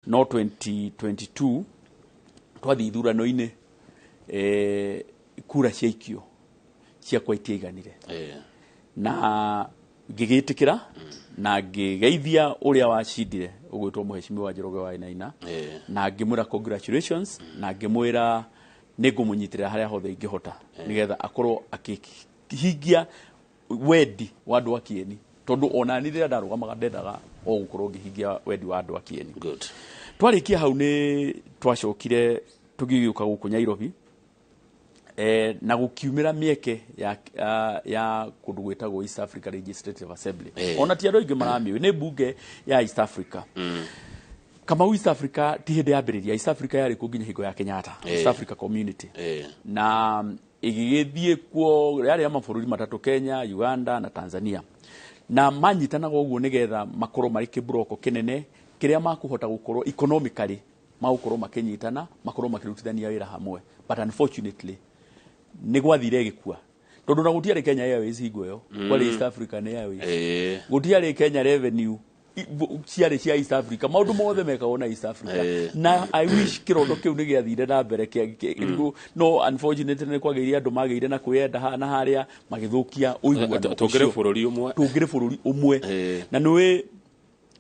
No 2022 twathiĩ ithurano-inĩ, kura ciaikio ciakwa itiaiganire. Na ngĩgĩtĩkĩra na ngĩgeithia ũrĩa wacindire ũgwĩtwo Mheshimiwa Njoroge wa Wainaina, na ngĩmwĩra congratulations, na ngĩmwĩra nĩ ngũmũnyitĩrĩra harĩa hothe ingĩhota nĩgetha akorwo akĩhingia wendi wa andũ a Kieni, tondũ ona niĩ rĩrĩa ndarũgamaga ndendaga o gũkorwo ngĩhingia wendi wa andũ a Kieni. Twarĩkia hau nĩ twacokire tũgĩgĩũka gũkũ Nairobi, na gũkiumĩra mĩeke ya kũndũ gwĩtagwo East Africa Legislative Assembly. Ona ti andũ aingĩ maramĩũĩ, nĩ mbunge ya East Africa. Kamau, East Africa ti hĩndĩ yambĩrĩria. East Africa yarĩ kuo nginya hingo ya Kenyatta. East Africa Community na ĩgĩgĩthiĩ kuo, yarĩ ya mabũrũri matatũ, Kenya, Uganda na Tanzania, na manyitanaga ũguo nĩgetha makorwo marĩ kĩmburoko kĩnene kĩrĩa makũhota gũkorwo economically magũkorwo makĩnyitana, makorwo makĩrutithania wĩra hamwe. But unfortunately nĩ gwathire ĩgĩkua, tondũ na gũtiarĩ Kenya Airways hingo ĩyo, kwarĩ East African Airways. Gũtiarĩ Kenya Revenue, ciarĩ cia East Africa. Maũndũ mothe mekagwo na East Africa. Na I wish kĩrondo kĩu nĩ gĩathire na mbere no unfortunately nĩ kwagĩire andũ magĩire na kwĩyenda haha na harĩa, magĩthũkia ũiguano Tũngĩrĩ ũcio. bũrũri ũmwe. Tũngĩrĩ bũrũri ũmwe. Na nĩũĩ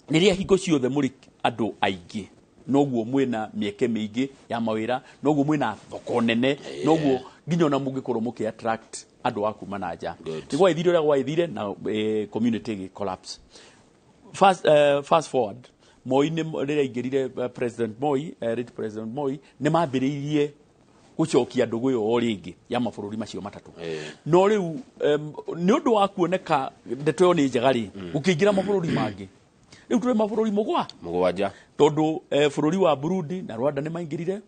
rĩrĩa hingo ciothe mũrĩ andũ aingĩ, noguo mwĩna mĩeke mĩingĩ ya mawĩra, noguo mwĩna thoko nene, noguo nginya ona mũngĩkorwo mũkĩ attract andũ a kuma na nja. Nĩ gwaithire ũrĩa gwaithire na community ĩgĩ collapse. Fast forward, Moi nĩ rĩrĩa aingĩrire, President Moi, late President Moi, nĩ mambĩrĩirie gũcokia ndũgũ ĩyo o rĩngĩ ya mabũrũri macio matatũ. No rĩu nĩ ũndũ wa kuoneka ndeto ĩyo nĩ njega rĩ, gũkĩingĩra mabũrũri mangĩ. Rĩu tũrĩ mabũrũri mũgwa 7. Tondũ bũrũri wa Burundi na Rwanda nĩ maingĩrire,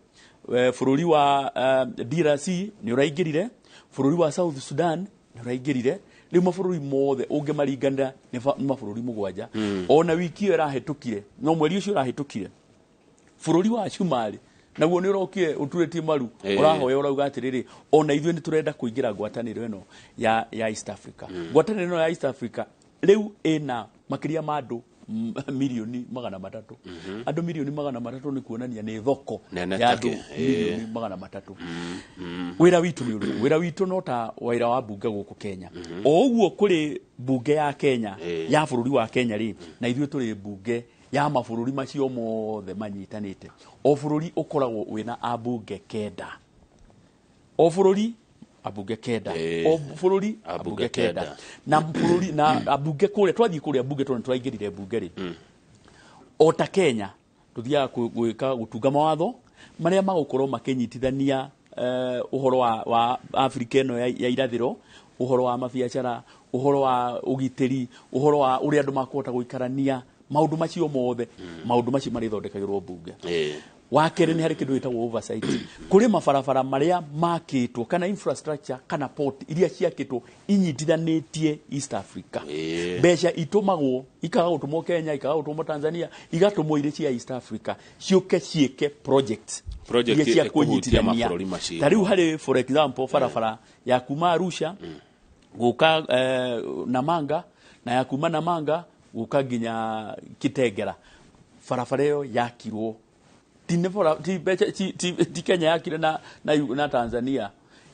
bũrũri wa DRC nĩ ũraingĩrire, bũrũri wa South Sudan nĩ ũraingĩrire. Rĩu mabũrũri mothe ũngĩmaringanĩra nĩ mabũrũri 7. Ona wiki ĩyo ĩrahĩtũkire, no mweri ũcio ũrahĩtũkire, bũrũri wa Cumarĩ naguo nĩ ũrokire ũturĩtie maru, ũrahoya, ũrauga atĩrĩrĩ, ona ithuĩ nĩ tũrenda kũingĩra ngwatanĩro ĩno ya East Africa. Ngwatanĩro ĩno ya East Africa rĩu ĩna makĩria ma andũ mirioni 300. Andũ mirioni 300 nĩ kuonania nĩ thoko nene ya take, andũ mirioni 300. Wĩra witũ nĩ ũrĩkũ? Wĩra witũ no ta wĩra wa mbunge gũkũ Kenya. O ũguo kũrĩ mbunge ya Kenya, ya bũrũri wa Kenya rĩ, na ithuĩ tũrĩ mbunge ya mabũrũri macio mothe manyitanĩte. O bũrũri ũkoragwo wĩna ambunge 9, o bũrũri ambunge 9. O bũrũri ambunge ambunge 9. 9. Na bũrũri na ambunge kũrĩa, twathiĩ kũrĩa mbunge, tondũ nĩtũraingĩrire mbunge rĩ, o ta Kenya tuthiaga gwĩka gũtunga mawatho marĩa magũkorwo makĩnyitithania ũhoro wa Afrika ĩno ya irathĩro, ũhoro wa mabiacara, ũhoro wa ũgitĩri, ũhoro wa ũrĩa andũ makũhota gũikarania, maũndũ macio mothe, maũndũ macio marĩthondekagĩrwo mbunge. Wa kerĩ, nĩ harĩ kĩndũ gĩtagwo oversight. Kũrĩ mabarabara marĩa makĩtwo kana infrastructure kana port iria ciakĩtwo inyitithanĩtie East Africa. Mbeca itũmagwo, ikaga gũtũmwo Kenya, ikaga gũtũmwo Tanzania, igatũmwo irĩ cia East Africa, ciũke ciĩke projects project iria cia ĩkũhutia kũnyitithania mabũrũri macio. Ta rĩu harĩ, for example, barabara ya kuma Arusha gũka Namanga, na ya kuma Namanga gũka nginya Kitengera. Barabara ĩyo yakirwo ti nĩ bara, ti mbeca ti Kenya yakire na Tanzania,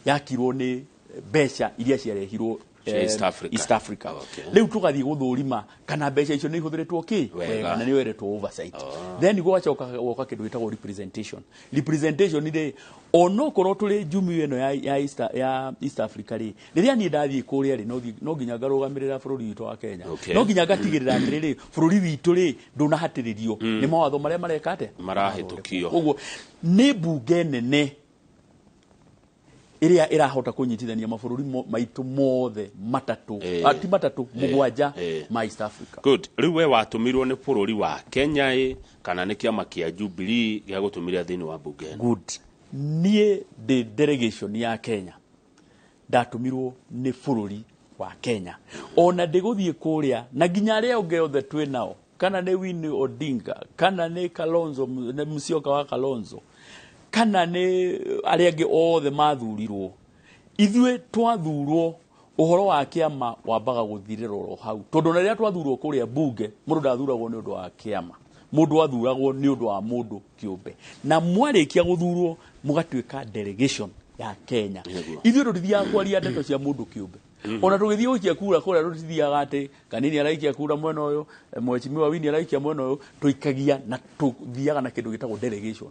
yakirwo nĩ mbeca iria ciarehirwo cia East Africa. East Africa. Rĩu tũgathiĩ gũthũrima kana mbeca icio nĩ ihũthĩrĩtwo kĩ Wega. na nĩyo ĩretwo oversight. Then gwacoka goka kĩndũ gĩtagwo representation. Representation rĩ, onokorwo tũrĩ jumuiya ĩno ya East Africa rĩ, rĩrĩa niĩ ndathiĩ kũrĩa rĩ, no nginya ngarũgamĩrĩra bũrũri witũ wa Kenya. No nginya ngatigĩrĩra atĩrĩrĩ, bũrũri witũ rĩ, ndũnahatĩrĩrio nĩ mawatho marĩa mareka atĩa, marahĩtũkio. Ũguo nĩ mbunge nene ĩrĩa ĩrahota kũnyitithania mabũrũri maitũ mothe matatũ, ti matatũ, 7 ma East Africa. Good. Rĩu we watũmirwo nĩ bũrũri wa Kenya ĩ, kana nĩ kĩama kĩa Jubilee gĩagũtũmire thĩinĩ wa mbunge ĩno? Good. Niĩ ndĩ delegation ya Kenya, ndatũmirwo nĩ bũrũri wa Kenya. Ona ndĩgũthiĩ kũrĩa na nginya arĩa angĩ othe twĩ nao, kana nĩ Winnie Odinga, kana nĩ Kalonzo, nĩ Musyoka wa Kalonzo, kana nĩ arĩa angĩ othe mathurirwo, ithuĩ twathurwo, ũhoro wa kĩama wambaga gũthirĩra oro hau, tondũ na rĩrĩa twathurwo kũrĩa mbunge, mũndũ ndathuragwo nĩ ũndũ wa kĩama, Mũndũ athuragwo nĩ ũndũ wa mũndũ kĩũmbe, na mwarĩkia gũthurwo mũgatuĩka delegation ya Kenya. Nĩguo. Ithuĩ tũtithiaga kwaria ndeto cia mũndũ kĩũmbe. Ona tũgĩthiĩ gũikia kura kũrĩa tũtithiaga atĩ Kanini araikia kura mwena ũyũ, mheshimiwa Winnie araikia mwena ũyũ. Tũikagia na tũthiaga na kĩndũ gĩtagwo delegation.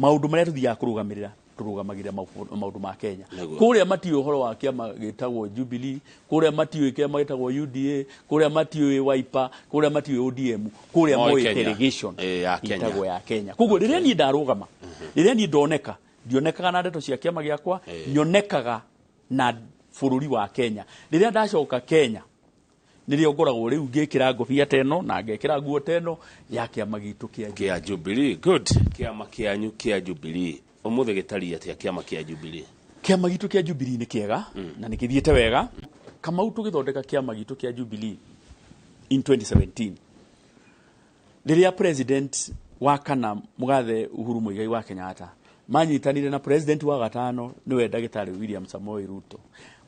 Maũndũ marĩa tũthiaga kũrũgamĩrĩra, tũrũgamagĩrĩra maũndũ ma Kenya. Nĩguo. Kũrĩa matiũĩ ũhoro wa kĩama gĩtagwo Jubilee, kũrĩa matiũĩ kĩama gĩtagwo UDA, kũrĩa matiũĩ Wiper, kũrĩa matiũĩ ODM, kũrĩa Moĩ moĩ Kenya. delegation Ya Kenya. ĩtagwo ya Kenya. Koguo rĩrĩa niĩ ndarũgama, rĩrĩa niĩ ndoneka, ndionekaga na ndeto cia kĩama gĩakwa, nyonekaga na bũrũri wa Kenya. Rĩrĩa ndacoka Kenya, nĩrĩo ngoragwo rĩu ngĩkĩra ngobia ta ĩno na ngekĩra nguo ta ĩno ya kĩama gitũ kĩa Kĩa Jubilee. Good. Kĩama kĩanyu kĩa Jubilee ũmũthĩ gĩtariĩ atĩa, kĩama kĩa Jubilee? Kĩama gitũ kĩa Jubilee nĩ kĩega na nĩ kĩthiĩte wega. Kamau, tũgĩthondeka kĩama gitũ kĩa Jubilee in 2017, rĩrĩa president wa kana mũgathe Uhuru Muigai wa Kenyatta manyitanire na president wa gatano, nĩwe ndagĩtarĩ William Samoei Ruto,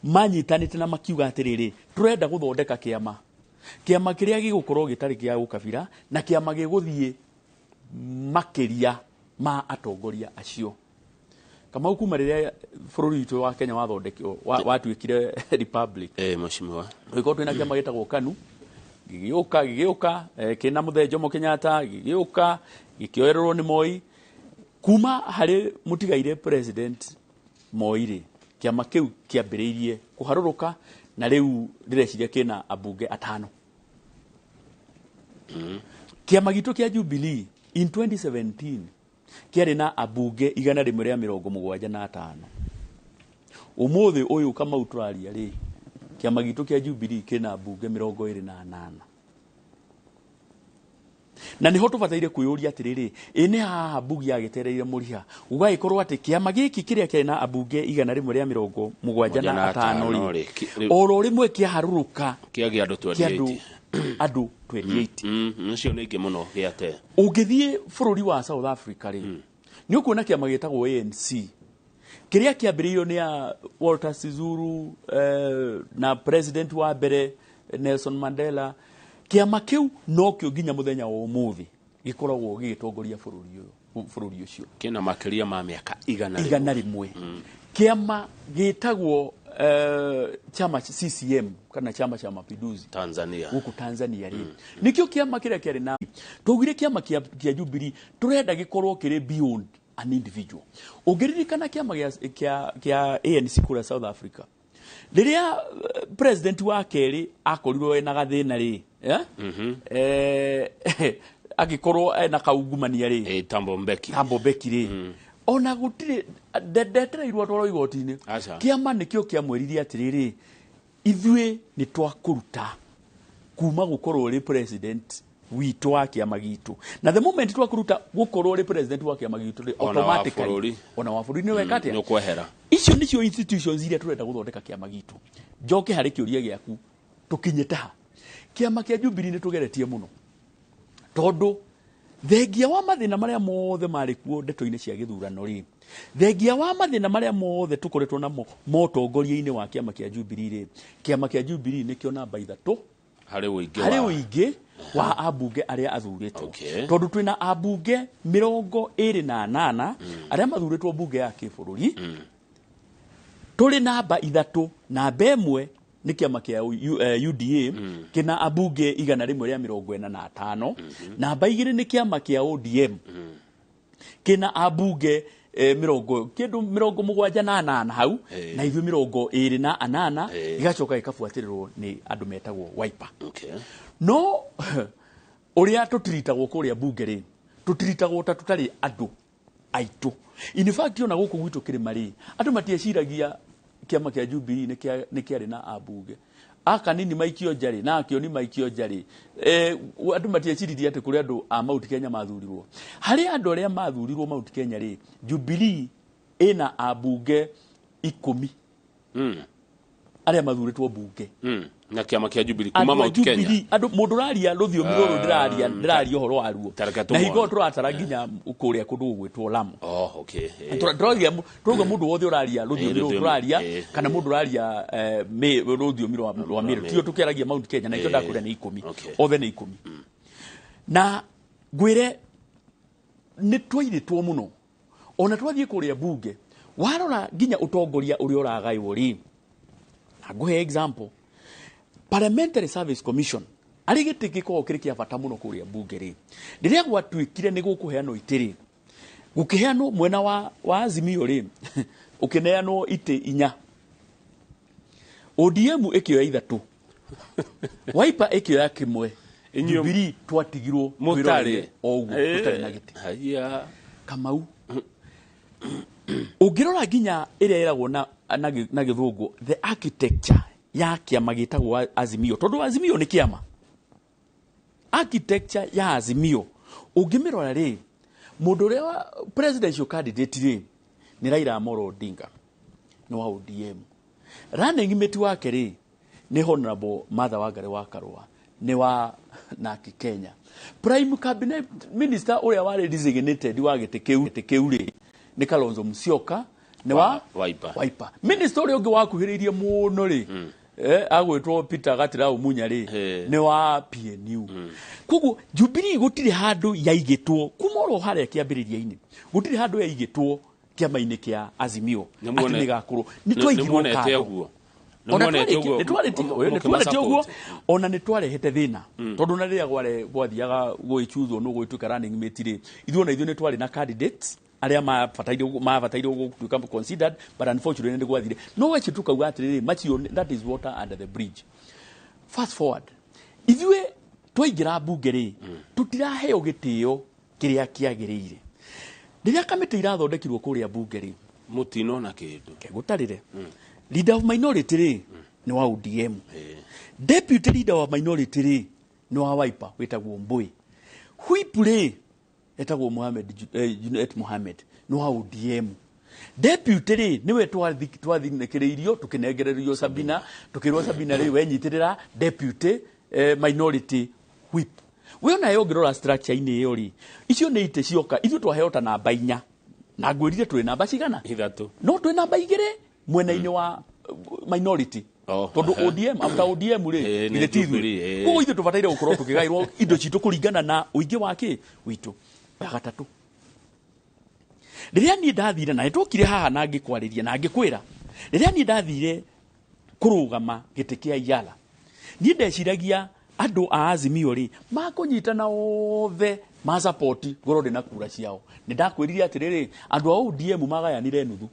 manyitanĩte na makiuga atĩrĩrĩ, tũrenda gũthondeka kĩama, kĩama kĩrĩa gĩgũkorwo gĩtarĩ kĩa ũkabira na kĩama gĩgũthiĩ makĩria ma atongoria acio. Kamau, kuma rĩrĩa bũrũri witũ wa Kenya wathondekirwo, watuĩkire republic, Mheshimiwa. Tũgĩkorwo twĩna kĩama gĩtagwo KANU, gĩgĩũka kĩna mũthee Jomo Kenyatta, gĩgĩũka gĩkĩoererwo nĩ Moi. Kuma harĩ mũtigaire president Moi rĩ, kĩama kĩu kĩambĩrĩirie kũharũrũka na rĩu ndĩreciria kĩna ambunge atano. Kĩama gitũ kĩa Jubilee in 2017 kĩarĩ na ambunge 175. Ũmũthĩ ũyũ, Kamau, tũraria rĩ, kĩama gitũ kĩa Jubilee kĩna ambunge 28, na niho tũbataire kwĩyũria atĩrĩrĩ, ĩ nĩ haha mbugi yagĩtereire mũriha, gũgagĩkorwo atĩ kĩama gĩkĩ kĩrĩa kĩarĩ na ambunge 175 rĩ, rĩ, oro rĩmwe kĩaharũrũka kĩagĩa andũ kĩa andũ 28. Andũ 28. Ũcio nĩ aingĩ mũno gĩate. Ũngĩthiĩ bũrũri wa South Africa rĩ, nĩ ũkuona kĩama gĩtagwo ANC kĩrĩa kĩambĩrĩirio nĩ a Walter Sisulu na president wa mbere Nelson Mandela. Kĩama kĩu nokĩo nginya mũthenya wa ũmũthĩ gĩkoragwo gĩgĩtongoria bũrũri ũyũ, bũrũri ũcio. Kĩna makĩria ma mĩaka 100. 100. Kĩama gĩtagwo chama CCM kana Chama cha Mapinduzi Tanzania. Gũkũ Tanzania rĩ, nĩkĩo kĩama kĩrĩa kĩarĩ na twaugire kĩama kĩa Jubilee tũrenda gĩkorwo kĩrĩ beyond an individual. Ũngĩririkana kĩama kĩa ANC kũrĩa South Africa, rĩrĩa president wa kerĩ akorirwo ena gathĩna rĩ, eh? Agĩkorwo ena kaungumania rĩ, Thabo Mbeki. Thabo Mbeki rĩ, ona gũtirĩ ndetereirwo atwarwo igoti-inĩ. Aca. Kĩama nĩkĩo kĩamwĩrire atĩrĩrĩ, ithuĩ nĩ twakũruta kuma gũkorwo ũrĩ president witũ wa kĩama gitũ, na the moment twakũruta gũkorwo ũrĩ president wa kĩama gitũ rĩ, Ona wa automatically bũrũri. ona wa bũrũri nĩ weka atĩa? Nĩ ũkwehera. Icio nĩcio institutions iria tũrenda gũthondeka kĩama gitũ. Njoke harĩ kĩũria gĩaku, tũkinyĩte ha? Kĩama kĩa Jubilee nĩ tũgeretie mũno, tondũ thengia wa mathĩna marĩa mothe marĩ kuo ndeto-inĩ cia gĩthurano rĩ, thengia wa mathĩna marĩa mothe tũkoretwo namo motongoria-inĩ wa kĩama kĩa Jubilee rĩ, kĩama kĩa Jubilee nĩkĩo namba 3 harĩ ũingĩ harĩ ũingĩ wa ambunge arĩa athurĩtwo, tondũ twĩna ambunge 28 arĩa mathurĩtwo mbunge ya kĩbũrũri. Tũrĩ namba 3. Namba 1 nĩ kĩama kĩa UDA kĩna ambunge 145. Namba 2 nĩ kĩama kĩa ODM kĩna ambunge mĩrongo kĩndũ 78 hau, na ithuĩ 28. Gĩgacoka gĩkabuatĩrĩrwo nĩ andũ metagwo Wiper. No ũrĩa tũtiritagwo kũrĩa mbunge rĩ, tũtiritagwo ta tũtarĩ andũ aitũ. In fact, ona gũkũ gwitũ kĩrĩma rĩ, andũ matieciragia kĩama kĩa Jubilee nĩ kĩarĩ na ambunge akanini maikio nja rĩ, na akĩoni maikio nja rĩ, andũ matieciririe atĩ kũrĩ andũ a Mount Kenya mathurirwo. Harĩ andũ arĩa mathurirwo Mount Kenya rĩ, Jubilee ĩna ambunge 10 arĩa mathurĩtwo mbunge. Na kĩama kĩa Jubilee kuma Andũ a Mount Kenya. Jubilee, andũ mũndũ ũraria rũthiomi rũrũ ndĩraria ũhoro waruo, Tareke na tũmone. hingo tũratara nginya kũrĩa kũndũ gũgwĩtwo Lamu. Oh, okay. Tũrauga mũndũ wothe ũraria rũthiomi rũrũ rũthiomi, tũraria, kana mũndũ ũraria rũthiomi rwa Meru, tio tũkĩaragia Mount Kenya, na ikĩo ndakwĩra nĩ 10. Othe nĩ 10, na Ngwĩre nĩ twairĩtwo mũno ona twathiĩ kũrĩa bunge warora nginya ũtongoria ũrĩa ũragaywo rĩ, na ngũhe example, Parliamentary Service Commission arĩ gĩtĩ gĩkoragwo kĩrĩ kĩa bata mũno kũrĩa bunge rĩ, rĩrĩa gwatuĩkire nĩ gũkũheanwo itĩ rĩ, gũkĩheanwo mwena wa Azimio rĩ, ũkĩneanwo itĩ 4, ODM ĩkĩoya 3, Wiper ĩkĩoya 1, Jubilee twatigirwo Mũtarĩ o ũguo tũtarĩ na gĩtĩ. Haya. Kamau, ũngĩrora nginya ĩrĩa ĩragwo na gĩthũngũ the architecture ya kĩama gĩtagwo Azimio, tondũ Azimio nĩ kĩama, architecture ya Azimio ũngĩmĩrora rĩ, mũndũ ũrĩa wa presidential candidate rĩ nĩ Raila Amolo Odinga, nĩ wa ODM. Running mate wake rĩ nĩ Honorable Martha Wangari wa Karua, nĩ wa Naki Kenya. Prime cabinet minister ũrĩa warĩ designated wa gĩtĩ kĩu rĩ nĩ Kalonzo Musyoka, nĩ wa Wiper. Wiper. Minister ũrĩa ũngĩ wakuhĩrĩirie mũno rĩ, agwĩtwo Peter Gatirau Munya rĩ, nĩ wa PNU. Koguo Jubilee gũtirĩ handũ yaigĩtwo kuma oro harĩa kĩambĩrĩria-inĩ, gũtirĩ handũ yaigĩtwo kĩama-inĩ kĩa Azimio atĩ nĩ gakorwo nĩ twaigirwo kando. Ona nĩ twarĩtie ũguo, ona nĩ twarehete thĩna tondũ na rĩrĩa gwathiaga gwĩchuzwo nũ gwĩtuĩka running mate rĩ, ithuĩ ona ithuĩ nĩ twarĩ na candidates arĩa mabataire gũtuĩka considered, but unfortunately nĩ gwathire. No weci tukauga atĩrĩrĩ, macio that is water under the bridge. Fast forward, ithuĩ twaingĩra mbunge rĩ, tũtiraheo gĩtĩo kĩrĩa kĩagĩrĩire. Rĩrĩa kamĩtĩ irathondekirwo kũrĩa mbunge rĩ, mũtinona kĩndũ kegũtarĩre. Leader of minority rĩ nĩ wa ODM. Deputy leader wa minority rĩ nĩ wa Wiper wĩtagwo Mbui. Whip rĩ etagwo Mohamed Junet Mohamed nĩ wa ODM. Deputy rĩ nĩwe twathinĩkĩrĩirio tũkĩnengererio Sabina, tũkĩrwo Sabina rĩ wenyitĩrĩra deputy minority whip. We ona yo ngĩrora structure-inĩ ĩyo rĩ, icio nĩ itĩ cioka ithuĩ twaheo ta namba 4, na ngwĩrire twĩ namba cigana? 3. No twĩ namba 2 mwena-inĩ wa minority. Tondũ ODM, after ODM rĩ, nĩ githĩ ti ithuĩ? Jubilee, Koguo ithuĩ tũbataire gũkorwo tũkĩgaĩrwo indo citũ kũringana na ũingĩ wa kĩ witũ. Ya gatatũ, rĩrĩa niĩ ndathire, na nĩtwokire haha na ngĩkwarĩria na ngĩkwĩra, rĩrĩa niĩ ndathire kũrũgama gĩtĩ kĩa Iyala, niĩ ndeciragia andũ a Azimio rĩ makũnyitana othe ma support ngorwo ndĩ na kura ciao. Nĩ ndakwĩrire atĩrĩrĩ, andũ a ODM magayanire nuthu,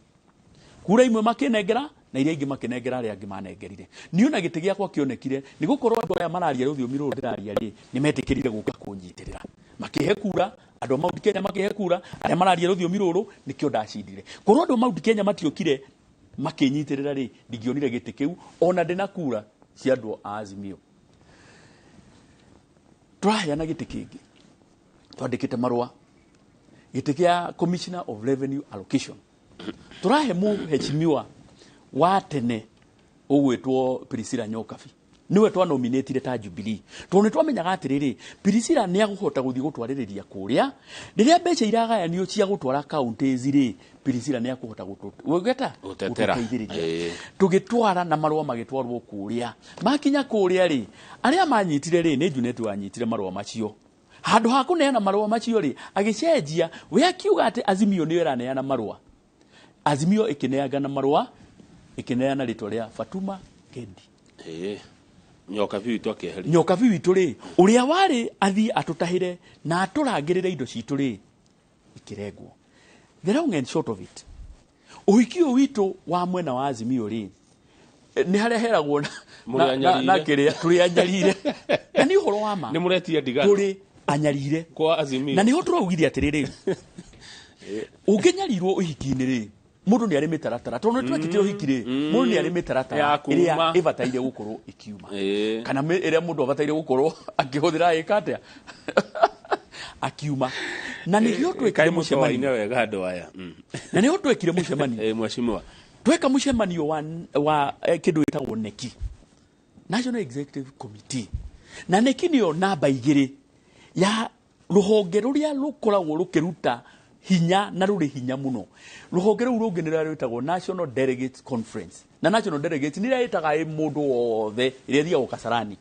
kura imwe makĩnengera na iria ingĩ makĩnengera arĩa angĩ manengerire. Niĩ ona gĩtĩ gĩakwa kĩonekire nĩ gũkorwo andũ aya mararia rũthiomi rũrũ ndĩraria rĩ, nĩ metĩkĩrire gũka kũnyitĩrĩra, makĩhe kura andũ a Mount Kenya, makĩhe kura arĩa mararia rũthiomi rũrũ, nĩkĩo ndacindire. Korwo andũ a Mount Kenya matiokire makĩnyitĩrĩra rĩ, ndingĩonire gĩtĩ kĩu ona ndĩ na kura cia andũ a Azimio. Tũraheana gĩtĩ kĩngĩ, twandĩkĩte marũa, gĩtĩ kĩa Commissioner of Revenue Allocation, tũrahe mũheshimiwa wa tene ũgwĩtwo Priscilla Nyokabi, nĩwe twanominatire ta Jubilee, tondũ nĩ twamenyaga atĩrĩrĩ, Priscilla nĩ agũhota gũthiĩ gũtwarĩrĩria kũrĩa rĩrĩa mbeca iragayanio cia gũtwara counties rĩ, Priscilla nĩ akũhota Gũtetera. gũtũteithĩrĩria. Tũgĩtwara na marũa magĩtwarwo kũrĩa, makinya kũrĩa rĩ, arĩa manyitire rĩ, nĩ Junet wanyitire marũa macio. Handũ ha kũneana marũa macio rĩ, agĩcenjia, we akiuga atĩ Azimio nĩyo ĩraneana marũa. Azimio ĩkĩneana marũa, ĩkĩneana rĩtwa rĩa Fatuma Kendi. Nyokabi witũ akĩeheria. Nyokabi witũ rĩ, ũrĩa warĩ athiĩ atũtahĩre na atũrangĩrĩre indo citũ rĩ, ikĩrengwo. The long and short of it, ũhiki ũyũ witũ wa mwena wa Azimio rĩ, nĩ harĩa heragwo Mũrĩ na anyarire. kĩrĩa, tũrĩ anyarire. Na nĩ ũhoro wa ma. Nĩ mũretia ndigano. Tũrĩ anyarire. Kwa Azimio. Na nĩho tũraugire atĩrĩrĩ, ũngĩnyarirwo ũhiki-inĩ rĩ, mũndũ nĩ arĩ mĩtaratara, tondũ nĩ twekĩte ũhiki rĩ, mũndũ nĩ arĩ mĩtaratara Ya kuma. ĩrĩa ĩbataire gũkorwo ĩkiuma. Kana ĩrĩa mũndũ abataire gũkorwo akĩhũthĩra ĩka atĩa? Akiuma. Na nĩkĩo twekire Kaĩ mũcemanio. mũtoaine wega andũ aya. Na nĩho twekire mũcemanio. Mheshimiwa. Tweka mũcemanio wa kĩndũ gĩtagwo NEC, National Executive Committee. Na NEC nĩyo namba 2 ya rũhonge rũrĩa rũkoragwo rũkĩruta hinya na rũrĩ hinya mũno. Rũhonge rũu rũngĩ nĩ rũrĩa rwĩtagwo National Delegates Conference. Na National Delegates nĩ ĩrĩa ĩtaga mũndũ wothe, ĩrĩa ĩthiaga Kasarani.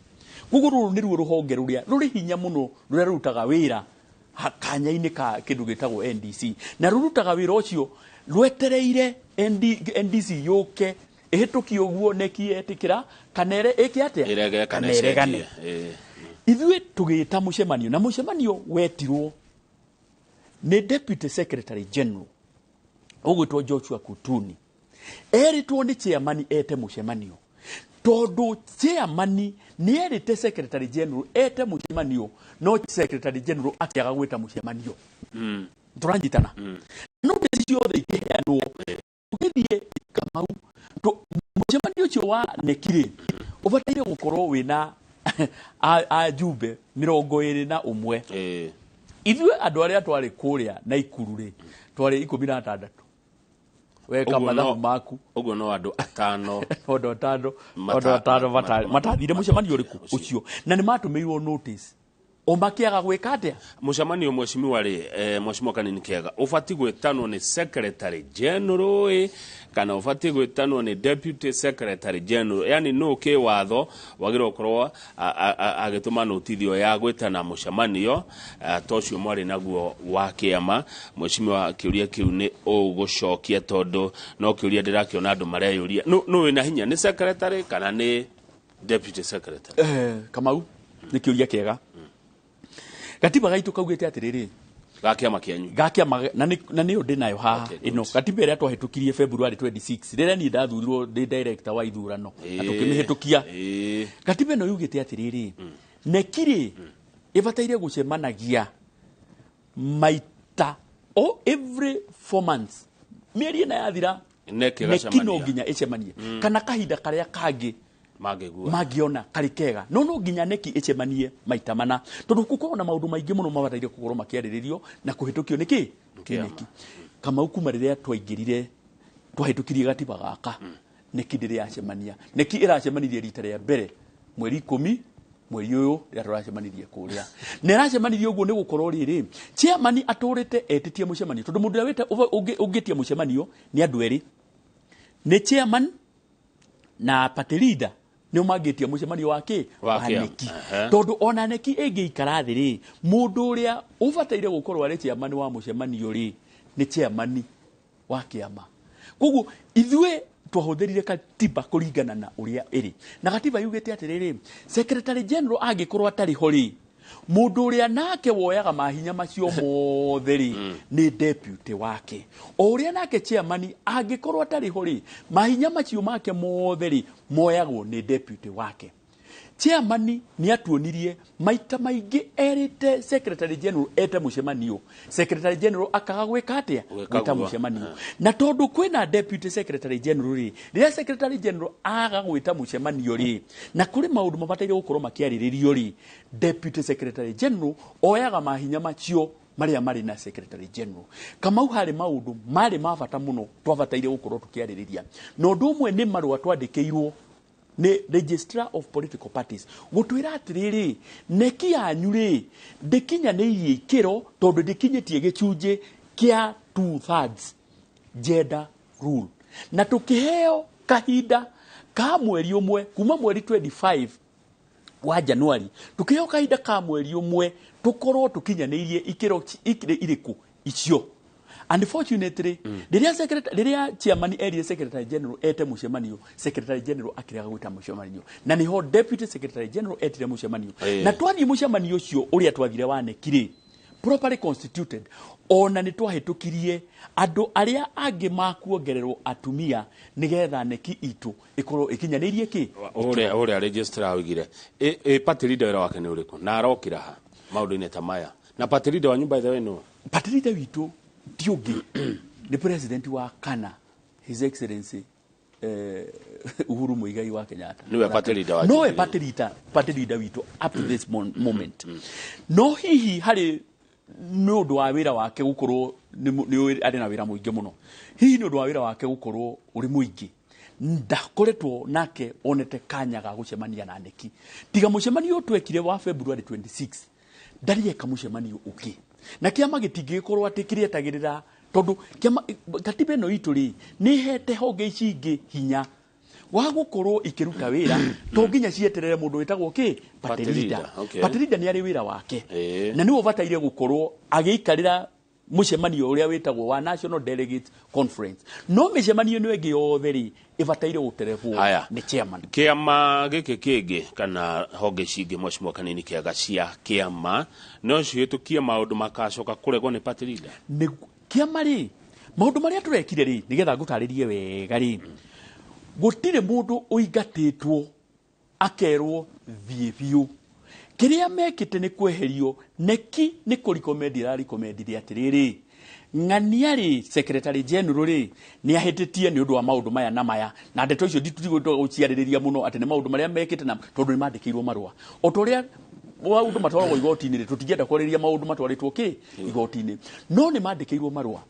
Koguo rũrũ nĩruo rũhonge rũrĩa rũrĩ hinya mũno, rũrĩa rũrutaga wĩra Kanya-inĩ ka kĩndũ gĩtagwo NDC, na rũrutaga wĩra ũcio rwetereire NDC yũke ĩhĩtũkie ũguo neki etĩkĩra kana ĩre ĩke atĩa. Ĩrege kana kana ĩregane. Ĩcenjie. Ithuĩ tũgĩta mũcemanio, na mũcemanio wetirwo nĩ deputy secretary general ũgwĩtwo Joshua Kutuni. Erĩtwo nĩ chairman ete mũcemanio, tondũ chairman nĩ erĩte secretary general ete mũcemanio, no secretary general akĩaga gwĩta mũcemanio. Tũranyitana? Notice ciothe ikĩheanwo, tũgĩthiĩ Kamau mũcemanio ũcio wa nekirĩ ũbataire gũkorwo wĩna ajumbe 21. Ithuĩ andũ arĩa twarĩ kũrĩa Naikuru rĩ, twarĩ 16. Weka Ũguo mathabu maku. Ũguo no andũ atano. Andũ atano. Andũ atano matathire mũcemanio ũrĩkũ? Ũcio. Ũcio, na nĩ matũmĩirwo notice o makĩaga gwĩka atĩa? Mũcemanio, mheshimiwa rĩ, mheshimiwa Kanini Kega, ũbatiĩ gwĩtanwo nĩ secretary general ĩ, kana ũbatiĩ gwĩtanwo nĩ deputy secretary general? Yani nũ kĩ watho wagĩrĩirwo gũkorwo agĩtũma notithio ya gwĩtana mũcemanio ta ũcio mwarĩ naguo wa kĩama? Mheshimiwa, kĩũria kĩu nĩ ũgũcokia, tondũ no kĩũria ndĩrakĩona andũ mareyũria, nũ wĩna hinya, nĩ secretary kana nĩ deputy secretary? Kamau, nĩ kĩũria kĩega. Gatiba gaitũ kaugĩte atĩrĩrĩ, Ga kĩama kĩanyu. Ga kĩama, na nĩyo ndĩ nayo haha. Okay, good. Ĩno katiba ĩrĩa twahĩtũkirie February 26, rĩrĩa niĩ ndathurirwo ndĩ director wa ithurano na tũkĩmĩhĩtũkia. Katiba ĩno yugĩte atĩrĩrĩ, nekirĩ ĩbataire gũcemanagia maita o every 4 months, mĩeri 4 yathira. Neki neki no ĩgacemania. Nginya ĩcemanie kana kahinda karĩa kangĩ mangĩgua mangĩona karĩ kega, no nginya neki ĩcemanie maita mana, tondũ gũkorwo na maũndũ maingĩ mũno mabataire gũkorwo makĩarĩrĩrio na kũhĩtũkio nĩ kĩ? Nĩ Kĩama. neki. Kamau, kuma rĩrĩa twaingĩrire, twahĩtũkirie gatiba gaka, neki ndĩrĩ yacemania. Neki ĩracemanirie rita rĩa mbere mweri 10 mweri ũyũ, rĩrĩa tũracemanirie kũrĩa, na ĩracemanirie ũguo nĩ gũkorwo rĩrĩ, chairman atũrĩte etĩtie mũcemanio, tondũ mũndũ ũrĩa ũngĩtia mũcemanio nĩ andũ erĩ, nĩ chairman na party leader, nĩo mangĩtia mũcemanio wa kĩ? Wa kĩama. Neki. Tondũ ona neki ĩngĩikara thĩ rĩ, mũndũ ũrĩa ũbataire gũkorwo arĩ chairman wa mũcemanio rĩ, nĩ chairman wa kĩama. Koguo ithuĩ twahũthĩrire katiba kũringana na ũrĩa ĩrĩ, na katiba yugĩte atĩrĩrĩ, secretary general angĩkorwo atarĩ ho rĩ, mũndũ ũrĩa nake woyaga mahinya macio mothe rĩ, nĩ deputy wake. O ũrĩa nake chairman angĩkorwo atarĩ ho rĩ, mahinya macio make mothe rĩ, moyagwo nĩ deputy wake. Chairman nĩ atuonirie maita maingĩ erĩte secretary general ete mũcemanio, secretary general akaga gwĩka atĩa? Gwĩka Gwĩta guo. mũcemanio. Na tondũ kwĩna deputy secretary general rĩ, rĩrĩa secretary general aga gwĩta mũcemanio rĩ, na kũrĩ maũndũ mabataire gũkorwo makĩarĩrĩrio rĩ, deputy secretary general oyaga mahinya macio marĩa marĩ na secretary general. Kamau, harĩ maũndũ marĩ ma bata mũno twabataire gũkorwo tũkĩarĩrĩria, na ũndũ ũmwe nĩ marũa twandĩkĩirwo nĩ registrar of political parties gũtwĩra atĩrĩrĩ, neki yanyu rĩ, ndĩkinyanĩirie ikĩro, tondũ ndĩkinyĩtie gĩcunjĩ kĩa 2/3 gender rule. Na tũkĩheo kahinda ka mweri ũmwe kuma mweri 25 wa Januari, tukiheo kahinda ka mweri ũmwe tukorwo tukinyanĩirie ikĩro ikĩro irĩkũ icio. Unfortunately, rĩrĩa secretary, rĩrĩa chairman erire secretary general ete mũcemanio, secretary general akĩrega gwĩta mũcemanio, na nĩho deputy secretary general etire mũcemanio. Na twathiĩ mũcemanio ũcio ũrĩa twathire wa neki rĩ, properly constituted, ona nĩ twahĩtũkirie andũ arĩa angĩ makuongererwo atumia nĩgetha neki itũ ĩkorwo ĩkinyanĩirie kĩ? Ũrĩa registrar oigire ĩ party leader wĩra wake nĩ ũrĩkũ, na arokĩra ha maũndũ-inĩ ta maya? Na party leader wanyu, by the way, nũ? Party leader witũ ti ũngĩ, nĩ president wa kana, His Excellency Uhuru Muigai wa Kenyatta. Nĩwe party leader wa nowe Jubilee. Party leader witũ up to this moment. No hihi harĩ nĩ ũndũ wa wĩra wake gũkorwo nĩ arĩ na wĩra mũingĩ mũno, hihi nĩ ũndũ wa wĩra wake gũkorwo ũrĩ mũingĩ, ndakoretwo nake onete kanya ga gũcemania na neki, tiga mũcemanio ũyũ twekire wa February 26. Ndarĩ eka mũcemanio ũngĩ, na kĩama gĩtingĩgĩkorwo atĩ kĩrĩetagĩrĩra, tondũ kĩama, katiba ĩno itũ rĩ, nĩ ĩhete honge ici ingĩ hinya. Wa gũkorwo ikĩruta wĩra to nginya cieterere mũndũ wĩtagwo kĩ Party party leader, leader. Okay. Party leader nĩ arĩ wĩra wake na nĩwe ũbataire gũkorwo agĩikarĩra mũcemanio ũrĩa wĩtagwo wa National Delegate Conference, no mĩcemanio ĩno ĩngĩ yothe rĩ ĩbataire gũterebwo Haya. nĩ chairman. Kĩama gĩkĩ kĩngĩ kana honge ici ingĩ, mheshimiwa Kanini Kĩaga, cia kĩama no cihĩtũkie maũndũ makacoka kũregwo nĩ party leader? Nĩ kĩama rĩ, maũndũ marĩa tũrekire rĩ, nĩgetha ngũtarĩrie wega rĩ, gũtirĩ mũndũ ũingatĩtwo akerwo thiĩ biũ. Kĩrĩa mekĩte nĩ kweherio neki nĩ kũrikomendi ĩrarikomendire atĩrĩrĩ, ng'ania rĩ, secretary general rĩ, nĩ ahĩtĩtie nĩ ũndũ wa maũndũ maya na maya, na ndeto icio nditigũtua gũciarĩrĩria mũno atĩ nĩ maũndũ marĩa mekĩte, na tondũ nĩ mandĩkĩirwo marũa o ta ũrĩa maũndũ matwaragwo igoti-inĩ rĩ, tũtingĩenda kwarĩrĩria maũndũ matwarĩtwo kĩ igoti-inĩ, no nĩ mandĩkĩirwo marũa.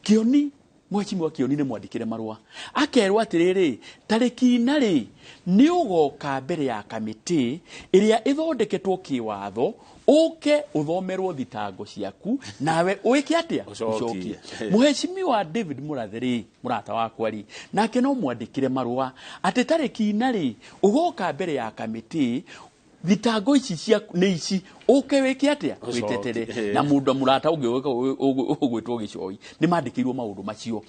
Kĩoni, mheshimiwa Kĩoni nĩ mwandĩkĩre marũa akerwo atĩrĩrĩ, tarĩki ina rĩ, nĩ ũgoka mbere ya kamĩtĩ ĩrĩa ĩthondeketwo kĩwatho, ũke ũthomerwo thitango ciaku nawe ũĩke atĩa? Ũcokie. Mheshimiwa David Mũrathe rĩ, mũrata wakwa rĩ, nake no mwandĩkĩre marũa atĩ tarĩki ina rĩ, ũgoka mbere ya kamĩtĩ, thitango ici ciaku nĩ ici, ũke wĩke atĩa? Ũcokie. Wĩtetere. Na mũndũ mũrata ũngĩ ũgwĩtwo Gĩcoi nĩ mandĩkĩirwo maũndũ macio.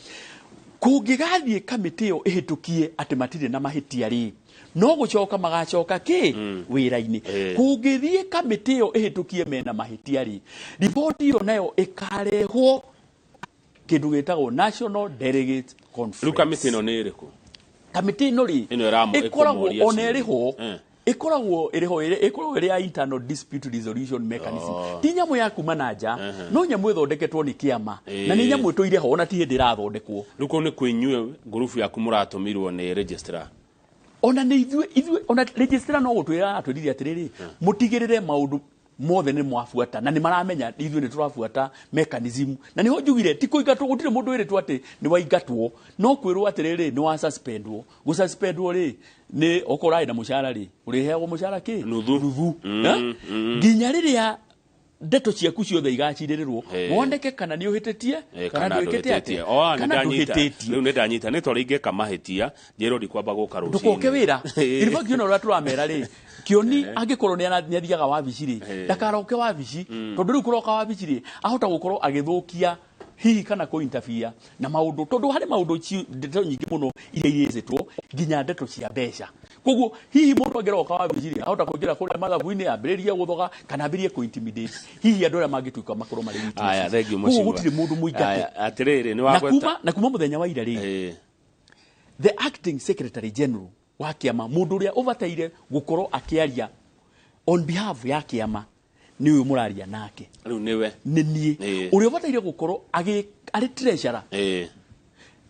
Kũngĩgathiĩ kamĩtĩ ĩyo ĩhĩtũkie atĩ matirĩ na mahĩtia rĩ, no gũcoka magacoka kĩ wĩra-inĩ. Kũngĩthiĩ kamĩtĩ ĩyo ĩhĩtũkie mena mahĩtia rĩ, riboti ĩyo nayo ĩkarehwo kĩndũ gĩtagwo National Delegate Conference. Rĩu kamĩtĩ ĩno nĩ ĩrĩkũ? Kamĩtĩ ĩno rĩ, Ĩno ĩkoragwo ĩkũmoria ona ciũria. ĩrĩ ho, ĩkoragwo ĩrĩ ho, ĩkoragwo ĩrĩ ya internal dispute resolution mechanism. Ti nyamũ ya kuma na nja, no nyamũ ĩthondeketwo nĩ kĩama na nĩ nyamũ ĩtũire ho, ona ti hĩndĩ ĩrathondekwo. Rĩu kũu nĩ kwĩnyue ngurubu yaku mũratũmirwo nĩ registrar? Ona nĩ ithuĩ, ona registrar no gũtwĩra atwĩrire atĩrĩrĩ, mũtigĩrĩre maũndũ mothe nĩ mwabuata, na nĩ maramenya ithuĩ nĩ tũrabuata mechanism, na nĩho njugire ti kũingatwo, gũtirĩ mũndũ wĩrĩtwo atĩ nĩ waingatwo, no kwĩrwo atĩrĩrĩ, nĩ wa suspendwo. Gũsuspendwo rĩ, nĩ okorwo ũrarĩ na mũcara rĩ, ũrĩheagwo mũcara kĩ? Nuthu. Nuthu. Eh? Nginya rĩrĩa ndeto ciaku ciothe igacirĩrĩrwo, woneke kana nĩ ũhĩtĩtie kana kana ndwĩkĩte atĩa. ndũhĩtĩtie. Oh, nĩ kana ndanyita. ndũhĩtĩtie. Rĩu nĩ ndanyita, nĩ tondũ ingĩka mahĩtia njĩrwo ndikwamba gũka rũcinĩ. Ndũkoke wĩra. In fact, ona ũrĩa tũramera rĩ, Kĩoni angĩkorwo nĩ athiaga wabici rĩ, ndakaroke wabici, tondũ rĩu kũroka wabici rĩ, ahota gũkorwo agĩthũkia hihi kana kũ interfere na maũndũ, tondũ harĩ maũndũ ndeto nyingĩ mũno iria irĩcĩtwo nginya ndeto cia mbeca. Koguo hihi mũndũ angĩroka wabici rĩ, ahota kũingĩra kũrĩa mathabu-inĩ, ambĩrĩrie gũthoga kana ambĩrĩrie kũ intimidate hihi andũ arĩa mangĩtuĩka makorwo marĩ witnesses. Aya, thank you, Koguo mheshimiwa. gũtirĩ mũndũ mũingate. Aya, atĩrĩrĩ, nĩ Na wagweta kuma mũthenya wa ira rĩ, the acting secretary general wa kĩama, mũndũ ũrĩa ũbataire gũkorwo akĩaria on behalf ya kĩama nĩ ũyũ mũraria nake. Rĩu nĩwe? Nĩ niĩ. Ũrĩa ũbataire gũkorwo arĩ treasurer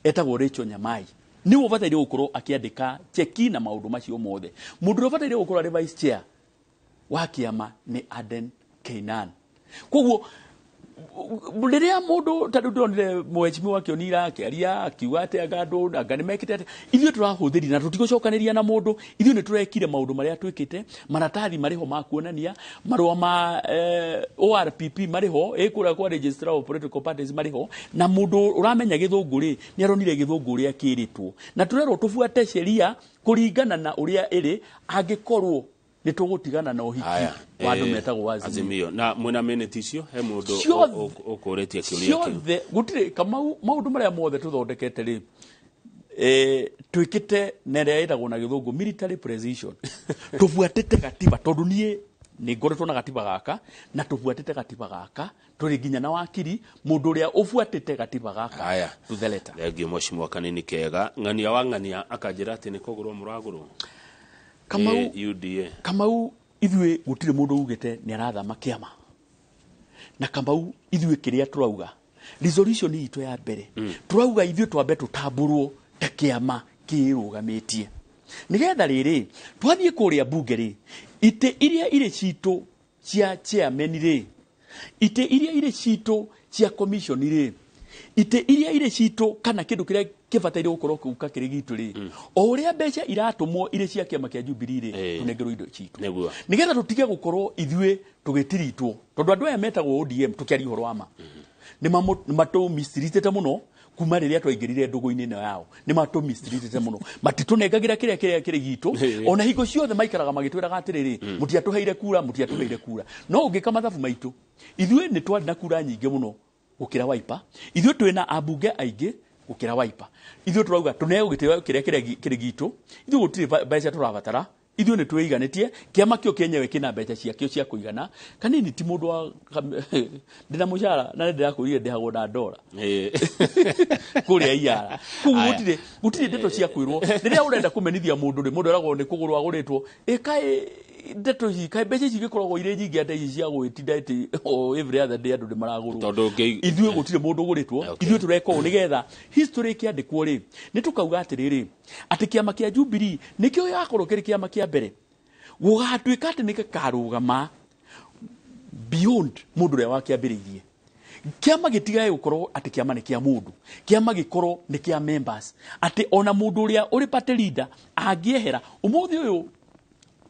etagwo Rachel Nyamai, nĩwe ũbataire gũkorwo akĩandĩka cheki na maũndũ macio mothe. Mũndũ ũrĩa ũbataire gũkorwo arĩ vice chair wa kĩama nĩ Aden Keinan. Koguo rĩrĩa mũndũ ta rĩu ndĩronire mheshimiwa Kĩonira akĩaria akiuga atĩ anga andũ anga nĩ mekĩte atĩ, ithuĩ tũrahũthĩrire na tũtigũcokanĩria na mũndũ. Ithuĩ nĩ tũrekire maũndũ marĩa twĩkĩte, maratathi marĩ ho ma kuonania, marũa ma ORPP marĩ ho, ĩ kũrĩa kwa Registrar of Political Parties marĩ ho, na mũndũ ũramenya gĩthũngũ rĩ, nĩ aronire gĩthũngũ ũrĩa kĩrĩtwo, na tũrerwo tũbuate sheria kũringana na ũrĩa ĩrĩ, angĩkorwo nĩ tũgũtigana na ũhiki Aya, wa andũ metagwo Azimio. Azimio. Na mwĩna minute icio he mũndũ ũkũrĩtie kĩũria kĩu? Ciothe gũtirĩ Kamau, maũndũ marĩa mothe tũthondekete rĩ, twĩkĩte na ĩrĩa ĩtagwo na gĩthũngũ military precision. Tũbuatĩte gatiba, tondũ niĩ nĩ ngoretwo na gatiba gaka, na tũbuatĩte gatiba gaka tũrĩ nginya na wakiri, mũndũ ũrĩa ũbuatĩte gatiba gaka Aya. to the letter. Thengiũ mheshimiwa Kanini Kega. Ng'ania wa ng'ania akanjĩra atĩ nĩ kũgũrwo mũragũrwo Kamau, nĩ UDA. Kamau, ithuĩ gũtirĩ mũndũ ugĩte nĩ arathama kĩama, na Kamau, ithuĩ kĩrĩa tũrauga resolution itũ ya mbere, tũrauga ithuĩ twambe tũtambũrwo ta kĩama kĩrũgamĩtie, nĩgetha rĩrĩ twathiĩ kũrĩa mbunge rĩ, itĩ iria irĩ citũ cia chairman rĩ, itĩ iria irĩ citũ cia commission rĩ, itĩ iria irĩ citũ kana kĩndũ kĩrĩa kĩbataire gũkorwo kĩũka kĩrĩ gitũ rĩ, o ũrĩa mbeca iratũmwo irĩ cia kĩama kĩa Jubilee rĩ, tũnengerwo indo citũ nĩgetha tũtige gũkorwo ithuĩ tũgĩtiritwo, tondũ andũ aya metagwo ODM, tũkĩaria ũhoro wa ma, nĩ matũmicirithĩte mũno. Kuma rĩrĩa twaingĩrire ndũgũ-inĩ ĩno yao nĩ matũmistreatĩte mũno, matitũnengagĩra kĩrĩa kĩrĩa kĩrĩ gitũ, ona hingo ciothe maikaraga magĩtwĩraga atĩrĩrĩ, mũtiatũheire kura, mũtiatũheire kura. No ũngĩka mathabu maitũ, ithuĩ nĩ twarĩ na kura nyingĩ mũno gũkĩra Wiper, ithuĩ twĩna ambunge aingĩ gũkĩra Wiper. Ithuĩ tũrauga tũneo gĩtĩo kĩrĩa kĩrĩa kĩrĩ gitũ, ithuĩ gũtirĩ mbeca tũrabatara, ithuĩ nĩ twĩiganĩtie, kĩama kĩo kĩenyewe kĩna mbeca ciakĩo cia kũigana. Kanini ti mũndũ wa ndĩna mũcara na nĩndĩrakwĩrire ndĩhagwo na ndora kũrĩa Iyara. Koguo gũtirĩ ndeto cia kwĩrwo. Rĩrĩa ũrenda kũmenithia mũndũ rĩ, mũndũ eragwo nĩ kũgũrwo agũrĩtwo. Ĩkaĩ ndeto ici, kaĩ mbeca ici igĩkoragwo irĩ nyingĩ atĩa ici cia gwĩtinda atĩ o every other day andũ nĩ maragũrwo. Tondũ Ithuĩ gũtirĩ mũndũ ũgũrĩtwo, ithuĩ tũreka ũũ nĩgetha history ĩkĩandĩkwo rĩ, nĩ tũkauga atĩrĩrĩ, atĩ kĩama kĩa Jubilee nĩkĩo gĩgakorwo kĩrĩ kĩama kĩa mbere gũgatuĩka atĩ nĩ gĩkarũgama beyond mũndũ ũrĩa wakĩambĩrĩirie. Kĩama gĩtigage gũkorwo atĩ kĩama nĩ kĩa mũndũ, kĩama gĩkorwo nĩ kĩa members, atĩ ona mũndũ ũrĩa ũrĩ party leader angĩehera ũmũthĩ ũyũ,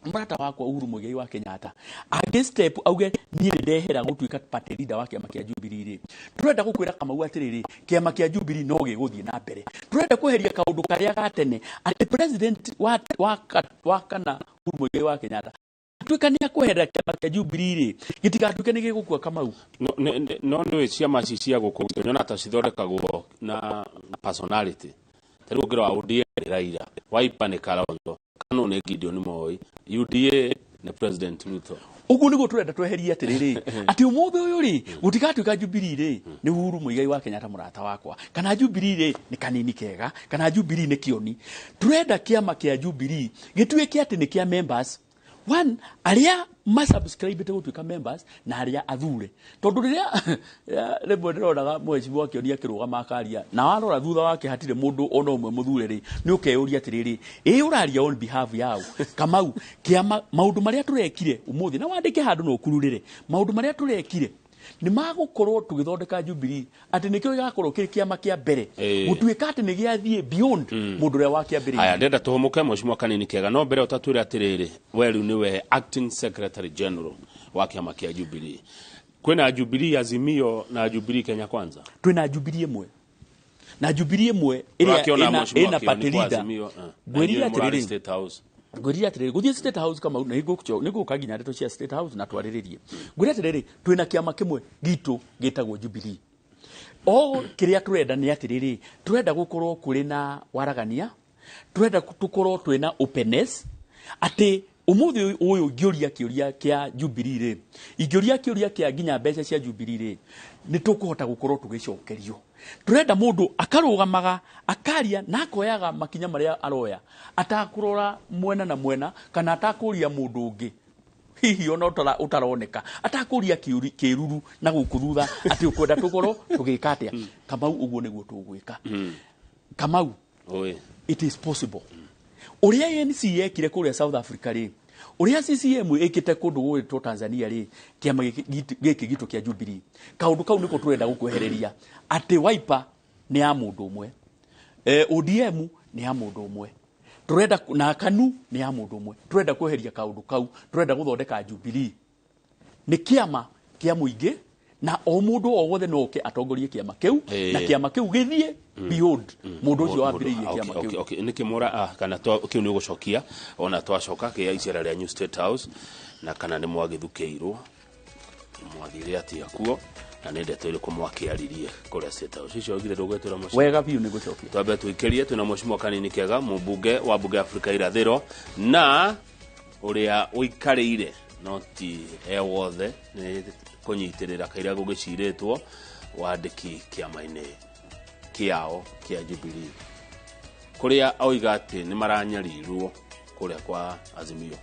mũrata wakwa Uhuru Muigai wa Kenyatta angĩ step auge niĩ nĩ ndehera gũtuĩka party leader wa kĩama kĩa Jubilee rĩ, tũrenda gũkwĩra Kamau atĩrĩrĩ, kĩama kĩa Jubilee no gĩgũthiĩ na mbere. Tũrenda kweheria kaũndũ karĩa ga tene atĩ president wa kana Uhuru Muigai wa Kenyatta tuĩka nĩ akweherera kĩama kĩa Jubilee rĩ, gĩtigatuĩke nĩ gĩgũkua Kamau. No nĩ ciama ici cia gũkũ nyona ta cithondekagwo na personality. Ta rĩu ũngĩrora ODM nĩ Raila, Wiper nĩ Kalonzo, KANU nĩ Gideon Moi, UDA nĩ President Ruto. Ũguo nĩguo tũrenda tweherie atĩrĩrĩ, atĩ ũmũthĩ ũyũ rĩ, gũtigatuĩka Jubilee rĩ nĩ Uhuru Muigai wa Kenyatta mũrata wakwa, kana Jubilee rĩ nĩ Kanini Kega, kana Jubilee nĩ Kĩoni. Tũrenda kĩama kĩa Jubilee gĩtuĩke atĩ nĩ kĩa members one, arĩa masubscribĩte gũtuĩka members na arĩa athure. Tondũ rĩrĩa rĩmwe ndĩronaga mheshimiwa Kĩoni akĩrũgama akaria, na warora thutha wake hatirĩ mũndũ ona ũmwe mũthure rĩ, nĩ ũkeyũria atĩrĩrĩ, ĩ ũraria on behalf yao Kamau? Kĩama maũndũ marĩa tũrekire ũmũthĩ, na wandĩke handũ na ũkururĩre maũndũ marĩa tũrekire, nĩ magũkorwo tũgĩthondeka Jubilee atĩ nĩkĩo gĩgakorwo kĩrĩ kĩama kĩa mbere gũtuĩka atĩ nĩ gĩathiĩ beyond mũndũ ũrĩa wakĩambĩrĩirie. Haya, ndenda tũhũmũke mheshimiwa Kanini Kega, no mbere ũtatwĩre atĩrĩrĩ, we rĩu nĩwe acting secretary general wa kĩama kĩa Jubilee. Kwĩna Jubilee Azimio na Jubilee Kenya Kwanza? Twĩna Jubilee ĩmwe, na Jubilee ĩmwe ĩrĩa Ũrakĩona ĩna mheshimiwa ĩna Kĩoni party kwa leader. Azimio, na Ngwĩrire inyuĩ mũrarĩ atĩrĩrĩ, State House. Ngwĩrire atĩrĩrĩ, gũthiĩ State House Kamau, nĩ ngũka nginya ndeto cia State House na twarĩrĩrie. Ngwĩrire atĩrĩrĩ, twĩna kĩama kĩmwe gitũ gĩtagwo Jubilee. O kĩrĩa tũrenda nĩ atĩrĩrĩ, tũrenda gũkorwo kũrĩ na waragania, tũrenda tũkorwo twĩna openness, atĩ ũmũthĩ ũyũ ingĩũria kĩũria kĩa Jubilee rĩ, ingĩũria kĩũria kĩa nginya mbeca cia Jubilee rĩ, nĩ tũkũhota gũkorwo tũgĩcokerio. Tũrenda mũndũ akarũgamaga akaria na akoyaga makinya marĩa aroya atakũrora mwena na mwena, kana atakũria mũndũ ũngĩ hihi ona ũtaroneka, atakũria kĩruru na gũkũ thutha atĩ ũkwenda tũkorwo tũgĩka atĩa. Kamau, ũguo nĩguo tũgwĩka. Kamau, it is possible. Ũrĩa ANC yekire kũrĩa South Africa rĩ, ũrĩa CCM ĩkĩte kũndũ gũgwĩtwo Tanzania rĩ, kĩama gĩkĩ gitũ kĩa Jubilee, kaũndũ kau nĩko tũrenda gũkwehereria, atĩ Wiper nĩ ya mũndũ ũmwe, ODM nĩ ya mũndũ ũmwe, tũrenda na KANU nĩ ya mũndũ ũmwe. Tũrenda kweheria kaũndũ kau, tũrenda gũthondeka Jubilee nĩ kĩama kĩa mũingĩ, na o mũndũ o wothe no oke atongorie kĩama kĩu, na kĩama kĩu gĩthiĩ beyond mũndũ ũcio wambĩrĩirie kĩama kĩu. Nĩkĩ mũra, kana kĩu nĩ ũgũcokia ona twacoka kĩa icera rĩa New State House, na kana nĩ mwagĩthukĩirwo, mwathire atĩa kuo, na nĩ ndeto ĩrĩkũ mwakĩaririe kũrĩa State House? Icio oigire ndũgwĩtwĩra mũciĩ. Wega biũ nĩ gũcokia. Twambe tũikĩrie, twĩna mheshimiwa Kanini Kega, mũmbunge wa mbunge ya Afrika Irathĩro, na ũrĩa ũikarĩire no ti e wothe nĩ kũnyitĩrĩra kaira gũgĩcirĩtwo wandĩki kĩama-inĩ kĩao kĩa Jubilee, kũrĩa oiga atĩ nĩ maranyarirwo kũrĩa kwa Azimio,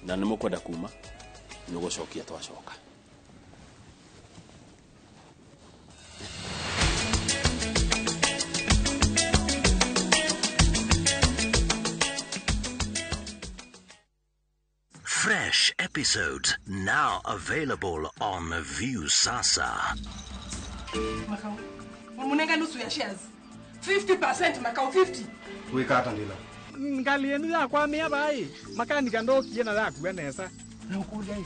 na nĩ mũkwenda kuma nĩ gũcokia twacoka. Fresh episodes now available on Viusasa. Makau, umunenga nusu ya shares. 50% Makau, 50. Wikata ndila. Ngali yenu ya kwa mia bai. Makani kando kiena la kuenesa. Na ukuja hii.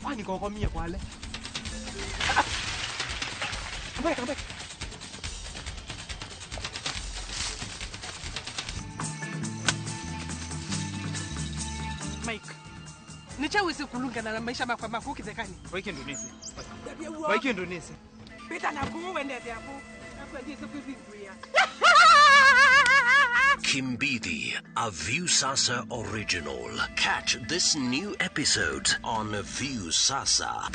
Kwani kwa mia kwa le. Come back, come back. Mike. Nichawezi kulungana na maisha makwa makukithekani. Waikindu nisi. Waikindu nisi. Pita na kuwendete hapo. Akwendise kuzinguya. Kimbidi, a Viusasa original. Catch this new episode on Viusasa.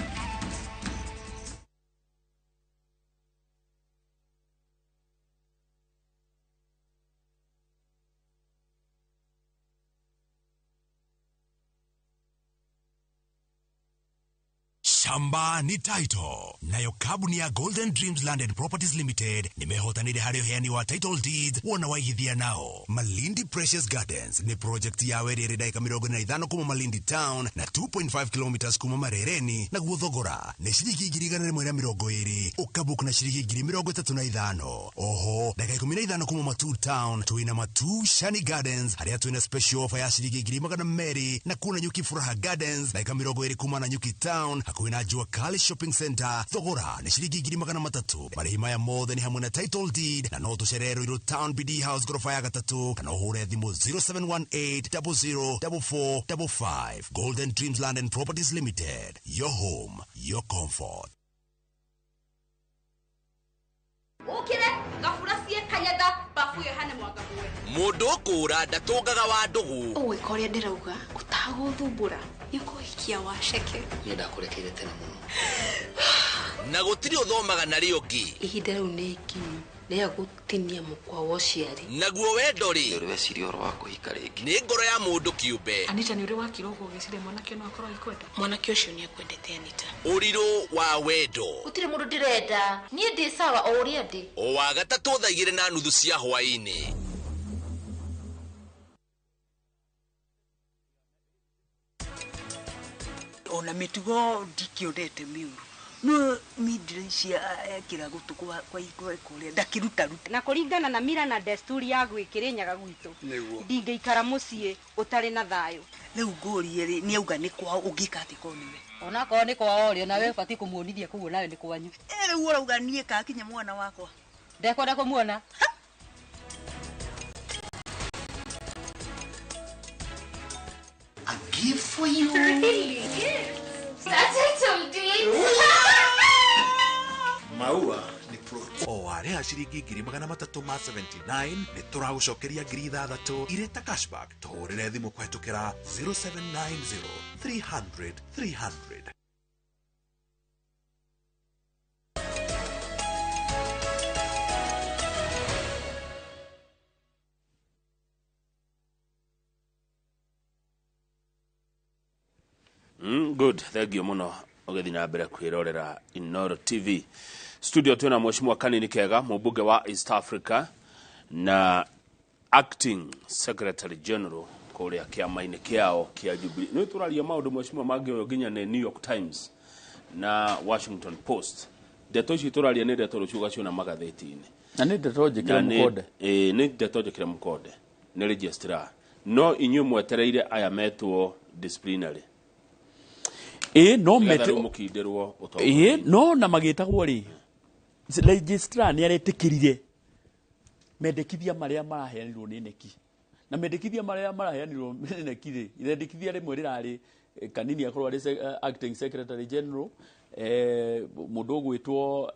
Shamba ni title nayo kambuni ya Golden Dreams Land and Properties Limited nimehotanire harĩ ũheani wa title deeds wona waigithia nao. Malindi Precious Gardens nĩ project ya werĩ ĩrĩ ndagĩka 45 kuma Malindi town na 2.5 kilometers kuma Marereni, naguo thogora nĩ ciringi 120,000 ũkabook na ciringi 35,000. Oho ndagĩka 15 kuma Matuu town twĩna Matuu Shani Gardens harĩa twĩna special offer ya ciringi 200,000 na kuna Nyuki Furaha Gardens ndagĩka 20 kuma na Nyuki town hakuhĩ na Jua Kali Shopping Center, thogora nĩ ciringi 300,000. Marĩhi maya mothe nĩ hamwe na title deed na no tũcerere Ruiru Town BD House gorofa ya gatatũ kana ũhũre thimũ 0718 004455. Golden Dreams Land and Properties Limited, your home, your comfort. Ukire gabura cie kanyatha babu yohane mwangague Mundu kura ndatungaga wa ndugu. Ũgwĩka ũrĩa ndĩrauga ũtagũthumbũra nĩ ũkũhikia waceke. Niĩ ndakũrekeire tene mũno na gũtirĩ ũthomaga na rĩ ũngĩ. Ihinda rĩu nĩ ikinyu rĩa gũtinia mũkwa wa ũciari. Naguo wendo rĩ, Nĩ ũrĩ weciria ũhoro wa kũhika rĩngĩ? Nĩ ngoro ya mũndũ kĩũmbe. Anita nĩ ũrĩ wakira ũguo ũgĩciria mwanake no akorwo agĩkwenda. Mwanake ũcio nĩ akwendete Anita. Ũrirũ wa wendo. Gũtirĩ mũndũ ndĩrenda niĩ ndĩ sawa o ũrĩa ndĩ. O wa gatatũ thaa 2:30 cia hwaĩ-inĩ. Ona mĩtugo ndikĩonete mĩũru no mindire ici ekĩra gũtũ kwa kũrĩa ndakĩrutaruta. Na kũringana na mira na desturi ya gwĩkĩrĩnyaga gwitũ ndingĩikara mũciĩ ũtarĩ na thayũ. Rĩu ngũrie rĩ, nĩ auga nĩ kwao ũngĩka atĩ korwo nĩwe? Onakorwo nĩ kwao rĩ, nawe ũbatiĩ kũmuonithia koguo nawe nĩ kwanyu. Rĩu ũrauga niĩ kakinya mwana wakwa ndekwenda kũmuona. A gift for you. Really? That's it. Maua ni plot. O warĩha ciringi 379,000 nĩ tũragũcokeria 6,000 irĩ ta cashback. Tũhũrĩre thimũ kũhetũkĩra 0790 300 300. Good, thank you muno ũgĩthiĩ na mbere kwĩrorera Inooro TV. Studio twĩna Mheshimiwa Kanini Kega, mũmbunge wa East Africa na acting secretary general kũrĩa kĩama-inĩ kĩao kĩa Jubilee. Nĩ tũraria maũndũ mheshimiwa mangĩoywo nginya nĩ New York Times na Washington Post. Ndeto ici tũraria nĩ ndeto rũciũ ũgaciona magathĩti-inĩ. Na nĩ ndeto njĩkĩre mũkonde. Ĩĩ nĩ ndeto njĩkĩre mũkonde. Nĩ registrar. No inyuĩ mwetereire aya metwo disciplinary. Ĩĩ no mete mũkindirwo ũtongoria. Ĩĩ no na magĩtagwo rĩ, registrar nĩ aretĩkĩrire mendekithia marĩa maraheanirwo nĩ neki. Na mendekithia marĩa maraheanirwo nĩ neki rĩ, irendekithia rĩmwe rĩrarĩ Kanini akorwo arĩ acting secretary general, mũndũ ũgwĩtwo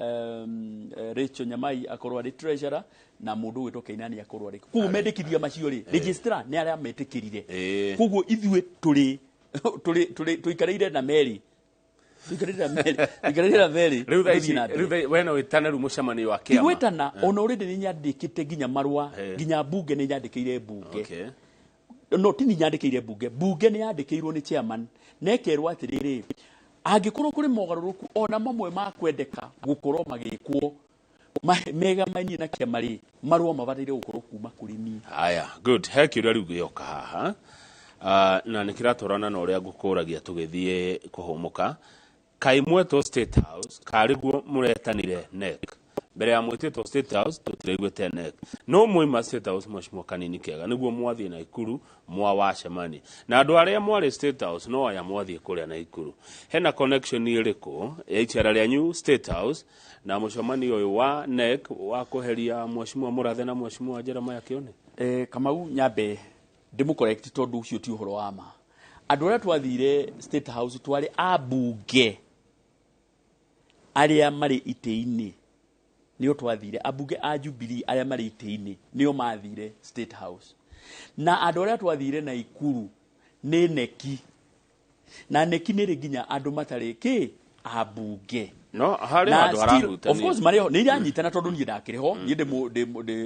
Rachel Nyamai akorwo arĩ treasurer na mũndũ ũgwĩtwo Kainani akorwo arĩ. Koguo mendekithia macio rĩ, registrar nĩ arĩa metĩkĩrire. Koguo ithuĩ tũrĩ tũikarĩire na meri. Tũikarĩire na meri. Rĩu thaa ici rĩu we no wĩtane rĩu mũcemanio wa kĩama. Tigwĩtana ona already nĩ nyandĩkĩte nginya marũa, nginya mbunge nĩ nyandĩkĩire mbunge. No ti nyandĩkĩire mbunge, mbunge nĩ yandĩkĩirwo nĩ chairman na ĩkerwo atĩrĩrĩ, angĩkorwo kũrĩ mogarũrũku ona mamwe ma kwendeka gũkorwo magĩkwo megamainie na kĩama rĩ, marũa mabataire gũkorwo kuma kũrĩ niĩ. Haya, good. He kĩũria rĩu gĩoka haha na nĩ kĩratwarana na ũrĩa ngũkũragia tũgĩthiĩ kũhũmũka. Kaĩ mwetwo State House karĩ guo mũretanire NEC? Mbere ya mwĩtĩtwo State House tũtiraiguĩte NEC. No mwaima State House Mheshimiwa Kanini Kega nĩguo mwathiĩ Naikuru mwawacemania na andũ arĩa mwarĩ State House no aya mwathiĩ kũrĩa Naikuru. Hena connection ĩrĩkũ ya icera rĩanyu State House na mũcemanio ũyũ wa NEC wa kũheria Mheshimiwa Mũrathe na Mheshimiwa Jeremiah Kĩone? Kamau nyambe ndĩmũcorrect tondũ ũcio ti ũhoro wa ma. Andũ arĩa twathire State House twarĩ ambunge arĩa marĩ itĩ-inĩ, nĩo twathire, ambunge a Jubilee arĩa marĩ itĩ-inĩ nĩo mathire State House. Na andũ arĩa twathire Naikuru nĩ neki, na neki nĩ rĩ nginya andũ matarĩ kĩ ambunge. No harĩ Na handũ still, harahutania. of course marĩ ho nĩ iranyitana tondũ niĩ ndakĩrĩ ho, niĩ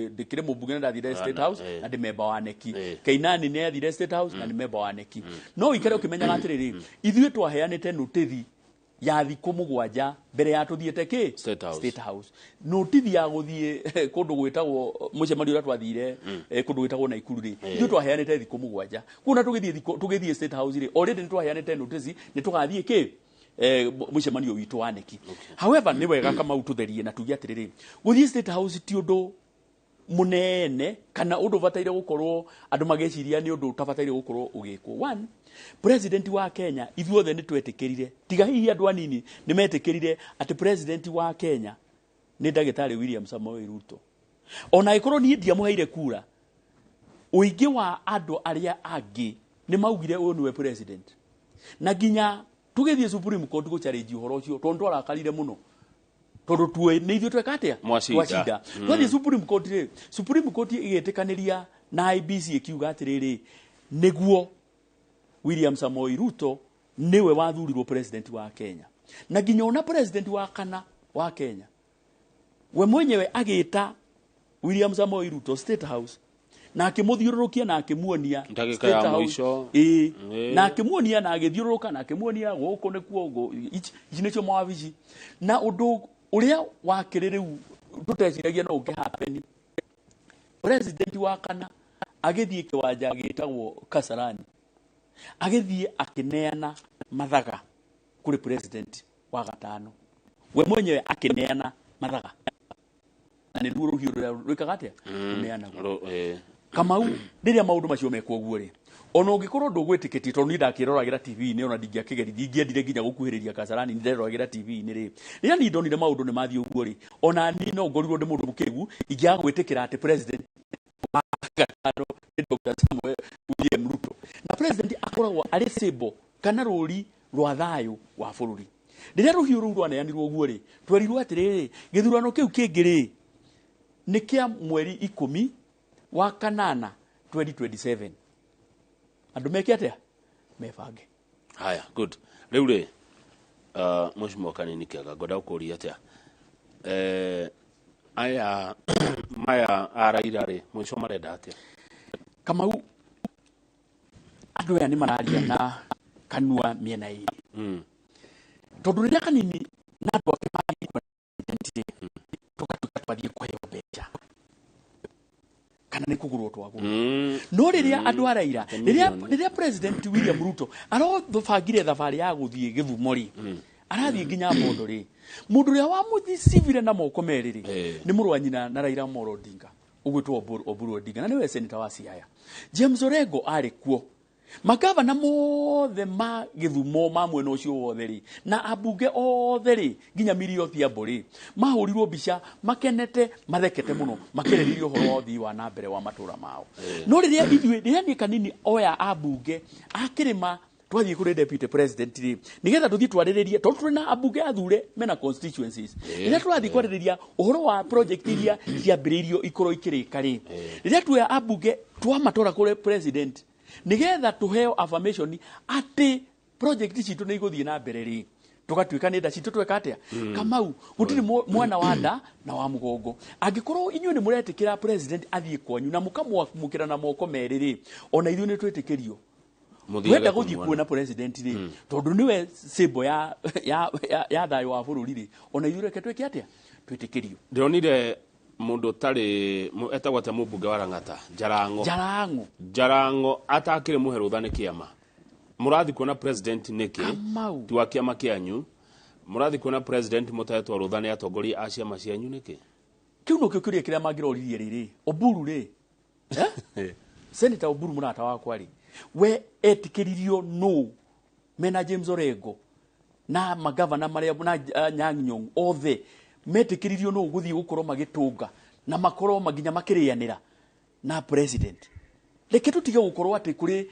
ndĩkĩrĩ mũmbunge na ndathire State House na ndĩ memba wa neki. Keinani nĩ athire State House na nĩ memba wa neki. No ũikare ũkĩmenyaga atĩrĩrĩ, ithuĩ twaheanĩte notithi ya thikũ 7 mbere ya tũthiĩte kĩ State House. State House. Notithi ya gũthiĩ kũndũ gwĩtagwo mũcemanio ũrĩa twathire, kũndũ gwĩtagwo Naikuru rĩ, ithuĩ twaheanĩte thikũ 7. Kuona tũgĩthiĩ State House rĩ, already nĩ twaheanĩte notice nĩ tũgathiĩ kĩ mũcemanio witũ wa neki. However, nĩ wega Kamau tũtherie na tuge atĩrĩrĩ, gũthiĩ State House ti ũndũ munene kana ũndũ ũbataire gũkorwo andũ magĩciria nĩ ũndũ ũtabataire gũkorwo ũgĩkwo. One, president wa Kenya ithuothe nĩ twetĩkĩrire, tiga hihi andũ anini nĩ metĩkĩrire atĩ president wa Kenya nĩ ndagĩtarĩ William Samoei Ruto. Ona ĩkorwo niĩ ndiamũheire kura, ũingĩ wa andũ arĩa angĩ nĩ maugire ũyũ nĩwe president. Na nginya tũgĩthiĩ Supreme Court gũchallenge ũhoro ũcio tondũ twarakarire mũno, tondũ tuĩ nĩ ithuĩ tweka atĩa? Mwacinda. Twacinda. Twathiĩ Supreme Court rĩ, Supreme Court ĩgĩtĩkanĩria na IEBC ĩkiuga atĩrĩrĩ, nĩguo William Samoei Ruto nĩwe wathurirwo president wa Kenya. Na nginya ona president wa kana wa Kenya we mwenyewe agĩta William Samoei Ruto State House na akĩmũthiũrũrũkia na akĩmuonia Ndagĩka State ya House. mũico. Ĩĩ. Ĩĩ. Na akĩmuonia na agĩthiũrũrũka na akĩmuonia gũkũ nĩkuo ici nĩcio mawabici. Na ũndũ ũrĩa wakĩrĩ rĩu tũteciragia no ũkĩhappen, president wa kana agĩthiĩ kĩwanja gĩtagwo Kasarani, agĩthiĩ akĩneana mathaga kũrĩ president wa gatano, we mwenyewe akĩneana mathaga, na nĩruo rũhiũ rũrĩa rwĩkaga atĩa? Rũneanagwo. Kamau, rĩrĩa maũndũ macio mekwo ũguo rĩ, ona ũngĩkorwo ndũgwĩtĩkĩtie, tondũ niĩ ndakĩroragĩra TV-inĩ, ona ndingĩakĩgeria, ndingĩendire nginya gũkuhĩrĩria Kasarani, nĩ nderoragĩra TV-inĩ rĩ, rĩrĩa niĩ ndonire maũndũ nĩ mathiĩ ũguo rĩ, ona niĩ no ngorirwo ndĩ mũndũ mũkĩgu, ingĩaga gwĩtĩkĩra atĩ president wa gatano nĩ Dr. Samuel William Ruto. Na president akoragwo arĩ symbol kana rũri rwa thayũ wa bũrũri. Rĩrĩa rũhiũ rũu rwaneanirwo ũguo rĩ, twerirwo atĩrĩrĩ, gĩthurano kĩu kĩngĩ rĩ, nĩ kĩa mweri 10 wa kanana 2027. Andũ meke atĩa? Mebange. Haya, good. Rĩu rĩ, mheshimiwa Kanini Kĩaga, ngwenda gũkũria atĩa? Aya maya a Raila rĩ, mũico marenda atĩa? Kamau, andũ aya nĩ mararia na kanua mĩena ĩrĩ. Tondũ rĩrĩa Kanini na andũ ake mathiĩ president rĩ, tũgatuĩka twathiĩ kũheo mbeca kana nĩ kũgũrwo twagũrwo. No rĩrĩa andũ a Raila, rĩrĩa President William Ruto arobangire thabarĩ ya gũthiĩ Gĩthumo rĩ, arathiĩ nginya Bondo rĩ, mũndũ ũrĩa wamũthicivire na moko merĩ rĩ, nĩ mũrũ wa nyina na Raila Amolo Odinga, ũgwĩtwo Oburu Odinga, na nĩwe senator wa Siaya. James Orengo arĩ kuo. Magavana mothe ma Gĩthumo ma mwena ũcio wothe rĩ, na ambunge othe rĩ, nginya Millie Odhiambo rĩ, mahũrirwo mbica makenete, mathekete mũno, makĩrĩrĩria ũhoro wa ũthii wa na mbere wa matũra mao. No rĩrĩa ithuĩ, rĩrĩa niĩ Kanini oya ambunge a kĩrĩma twathiĩ kũrĩ deputy president rĩ, nĩgetha tũthiĩ twarĩrĩrie, tondũ tũrĩ na ambunge athure mena constituencies. Rĩrĩa tũrathiĩ kwarĩrĩria ũhoro wa project iria ciambĩrĩirio ikorwo ikĩrĩka rĩ, rĩrĩa tuoya ambunge twamatwara kũrĩ president nĩgetha tũheo affirmation atĩ project citũ nĩ igũthiĩ na mbere rĩ, tũgatuĩka nĩ nda citũ tweka atĩa? Kamau, gũtirĩ mwana wa nda na wa mũgongo. Angĩkorwo inyuĩ nĩ mũretĩkĩra president athiĩ kwanyu na mũkamwamũkĩra na moko merĩ rĩ, ona ithuĩ nĩ twĩtĩkĩrio. Mũthiage Wenda gũthiĩ kũmuona. kuona president rĩ, tondũ nĩwe symbol ya thayũ wa bũrũri rĩ, ona ithuĩ reke twĩke atĩa? Twĩtĩkĩrio. Ndĩronire mũndũ ũtarĩ, etagwo atĩa mũmbunge wa Lang'ata? Jarango. Jarango. Jarango atakĩrĩ mũhe rũtha nĩ kĩama. Mũrathiĩ kuona president nĩkĩ? Kamau. Ti wa kĩama kĩanyu. Mũrathiĩ kuona president mũtahetwo rũtha nĩ atongoria a ciama cianyu nĩkĩ? Kĩu nokĩo kĩũria kĩrĩa mangĩroririe rĩrĩ. Oburu rĩ. Senator Oburu mũrata wakwa rĩ, we etĩkĩririo nũ mena James Orengo na magavana marĩa na Anyang' Nyong'o othe metĩkĩririo nũ gũthiĩ gũkorwo magĩtũnga na makorwo nginya makĩrĩanĩra na president. Reke tũtige gũkorwo atĩ kũrĩ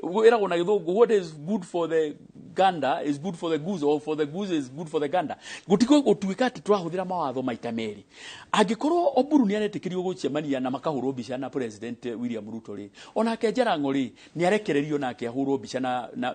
ĩragwo na gĩthũngũ, what is good for the gander is good for the goose, or for the goose is good for the gander. Gũtige gũtuĩka atĩ tũrahũthĩra mawatho maita merĩ. Angĩkorwo Oburu nĩ aretĩkĩrio gũcemania na makahũrwo mbica na President William Ruto rĩ, onake Jarango rĩ, nĩ arekererio nake ahũrwo mbica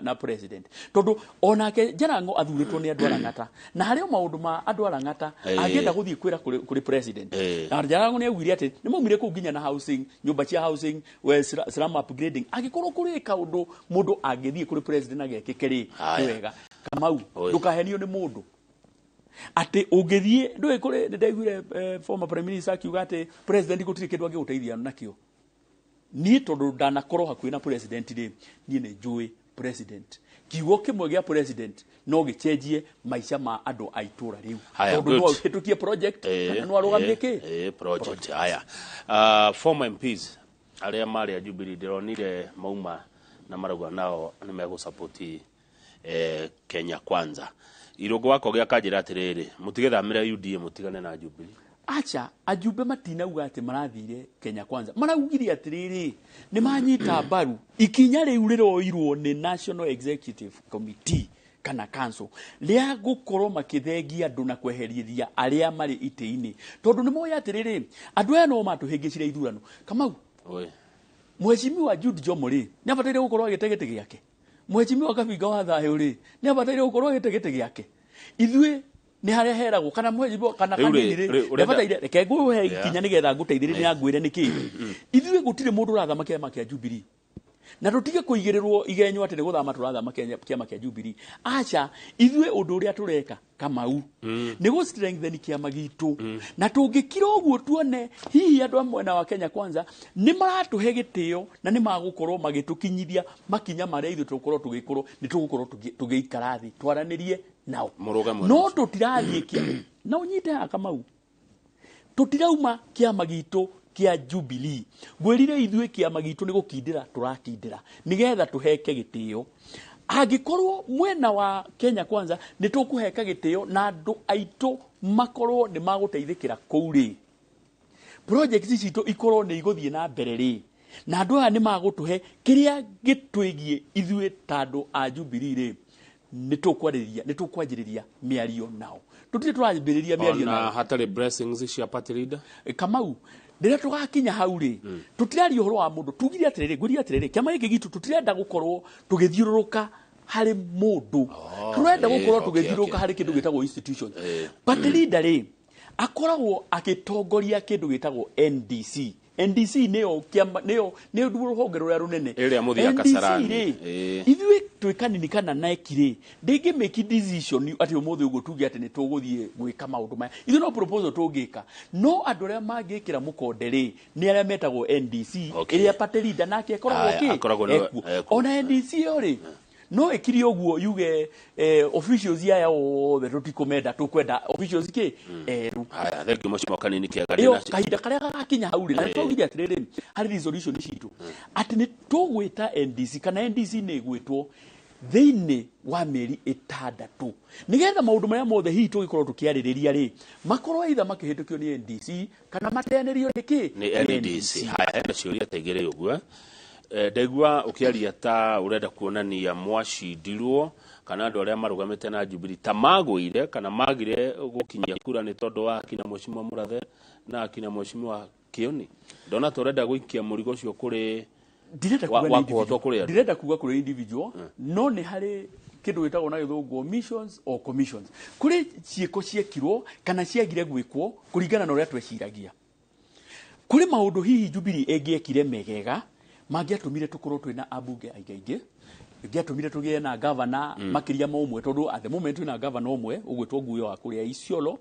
na president, tondũ onake Jarango athurĩtwo nĩ andũ a Lang'ata, na harĩ o maũndũ ma andũ a Lang'ata angĩenda gũthiĩ kwĩra kũrĩ president. Na Jarango nĩ augire atĩ nĩ maumire kũu nginya na housing, nyũmba cia housing, we slum upgrading. Angĩkorwo kũrĩ kaũndũ mũndũ angĩthiĩ kũrĩ president agekĩke rĩ, nĩ wega. Kamau, ndũkahenio nĩ mũndũ atĩ ũngĩthiĩ ndũĩ kũrĩ, nĩ ndaiguire former prime minister akiuga atĩ president gũtirĩ kĩndũ angĩgũteithia nakĩo. Niĩ tondũ ndanakorwo hakuhĩ na president rĩ, niĩ nĩ njũĩ president. Kiugo kĩmwe gĩa president no gĩcenjie maica ma andũ a itũra rĩu, tondũ no ahĩtũkie project kana no arũgamie kĩ project. Haya, former MPs arĩa marĩ a Jubilee ndĩronire mauma na marauga nao nĩ megũsupport Kenya Kwanza. Irũngũ wako gĩa kanjĩra atĩrĩrĩ, mũtigĩthamĩre UDA, mũtigane na Jubilee. Acha, ajumbe matinauga atĩ marathire Kenya Kwanza, maraugire atĩrĩrĩ, nĩ manyita mbaru ikinya rĩu rĩroirwo nĩ National Executive Committee kana council rĩa gũkorwo makĩthengia andũ na kweherithia arĩa marĩ itĩ-inĩ, tondũ nĩ moĩ atĩrĩrĩ, andũ aya no matũhĩngĩcire ithurano. Kamau, Mheshimiwa Jude Jomo rĩ, nĩ abataire gũkorwo agĩte gĩtĩ gĩake. Mheshimiwa Kabinga wa Thayũ rĩ, nĩ abataire gũkorwo agĩte gĩtĩ gĩake. Ithuĩ nĩ harĩa heragwo kana mheshimiwa kana kanini rĩ, nĩ abataire, reke ngũhe ikinya nĩgetha ngũteithĩrĩrie na ngwĩre nĩkĩ. Ithuĩ gũtirĩ mũndũ ũrathama kĩama kĩa Jubilee, na tũtige kũigĩrĩrwo igenyo atĩ nĩ gũthama tũrathama kĩama kĩa Jubilee. Aca, ithuĩ ũndũ ũrĩa tũreka Kamau nĩ gũ strengthen kĩama gitũ, na tũngĩkira ũguo tuone hihi andũ a mwena wa Kenya Kwanza nĩ maratũhe gĩtĩo na nĩ magũkorwo magĩtũkinyithia makinya marĩa ithuĩ tũgũkorwo tũgĩkorwo nĩ tũgũkorwo tũgĩikara thĩ twaranĩrie nao. No tũtirathiĩ kĩa na ũnyite haha Kamau, tũtirauma kĩama gitũ kĩa Jubilee. Ngwĩrire ithuĩ kĩama gitũ nĩ gũkindĩra tũrakindĩra nĩgetha tũheke gĩtĩo. Angĩkorwo mwena wa Kenya Kwanza nĩ tũkũheka gĩtĩo na andũ aitũ makorwo nĩ magũteithĩkĩra kũu rĩ, project citũ ikorwo nĩ igũthiĩ na mbere rĩ, na andũ aya nĩ magũtũhe kĩrĩa gĩtwĩgiĩ ithuĩ ta andũ a Jubilee rĩ, nĩ tũkwarĩria, nĩ tũkwanjĩrĩria mĩario nao. Tũtirĩ tũrambĩrĩria mĩario nao ona hatarĩ blessings cia party leader. Kamau, rĩrĩa tũgakinya hau rĩ, tũtiraria ũhoro wa mũndũ. Tugire atĩrĩrĩ, ngwĩrire atĩrĩrĩ, kĩama gĩkĩ gitũ tũtirenda gũkorwo tũgĩthiũrũrũka harĩ mũndũ, tũrenda gũkorwo tũgĩthiũrũrũka harĩ kĩndũ gĩtagwo institution. Party leader rĩ, akoragwo agĩtongoria kĩndũ gĩtagwo NDC. NDC nĩyo kĩama, nĩyo nĩ rũhonge rũrĩa rũnene ĩrĩa mũthiaga Kasarani. Ithuĩ twĩ kanini kana NEC rĩ, ndĩngĩ make decision atĩ ũmũthĩ ũguo tuge atĩ nĩ tũgũthiĩ gwĩka maũndũ maya. Ithuĩ no proposal tũngĩka, no andũ arĩa mangĩkĩra mũkonde rĩ, nĩ arĩa metagwo NDC, ĩrĩa party leader nake akoragwo kĩ ona NDC ĩyo rĩ, no ĩkiri ũguo yuge officials aya othe tũtikũmenda, tũkwenda officials kĩ erũ. Haya, thank you Mheshimiwa Kanini Kĩaga. Ĩyo kahinda karĩa gagakinya hau rĩ, na twaugire atĩrĩrĩ harĩ resolution citũ atĩ nĩ tũgwĩta NDC kana NDC nĩ ĩgwĩtwo thĩinĩ wa mĩeri 6 nĩgetha maũndũ marĩa mothe hihi tũgĩkorwo tũkĩarĩrĩria rĩ, makorwo either makĩhĩtũkio nĩ NDC kana mateanĩrio nĩ kĩ nĩ NDC. Haya, hena ciũria ta igĩrĩ ũguo. Ndaigua ũkĩaria ta ũrenda kuonania mwacindirwo kana andũ arĩa marũgamĩte na Jubilee ta magũire kana magire gũkinyia kura nĩ tondũ wa akina Mheshimiwa Mũrathe na akina Mheshimiwa Kĩoni. Ndona ta ũrenda gũikia mũrigo ũcio kũrĩ ndirenda kuga kũrĩ individual, no nĩ harĩ kĩndũ gĩtagwo na gĩthũngũ missions or commissions. Kũrĩ ciĩko ciekirwo kana ciagire gwĩkwo kũringana na ũrĩa tweciragia. Kũrĩ maũndũ hihi Jubilee ĩngĩekire megega mangĩatũmire tũkorwo twĩna ambunge aingĩ, ĩngĩatũmire tũgĩe na governor makĩria ma ũmwe, tondũ at the moment twĩna governor ũmwe ũgwĩtwo Nguyo wa kũrĩa Isiolo.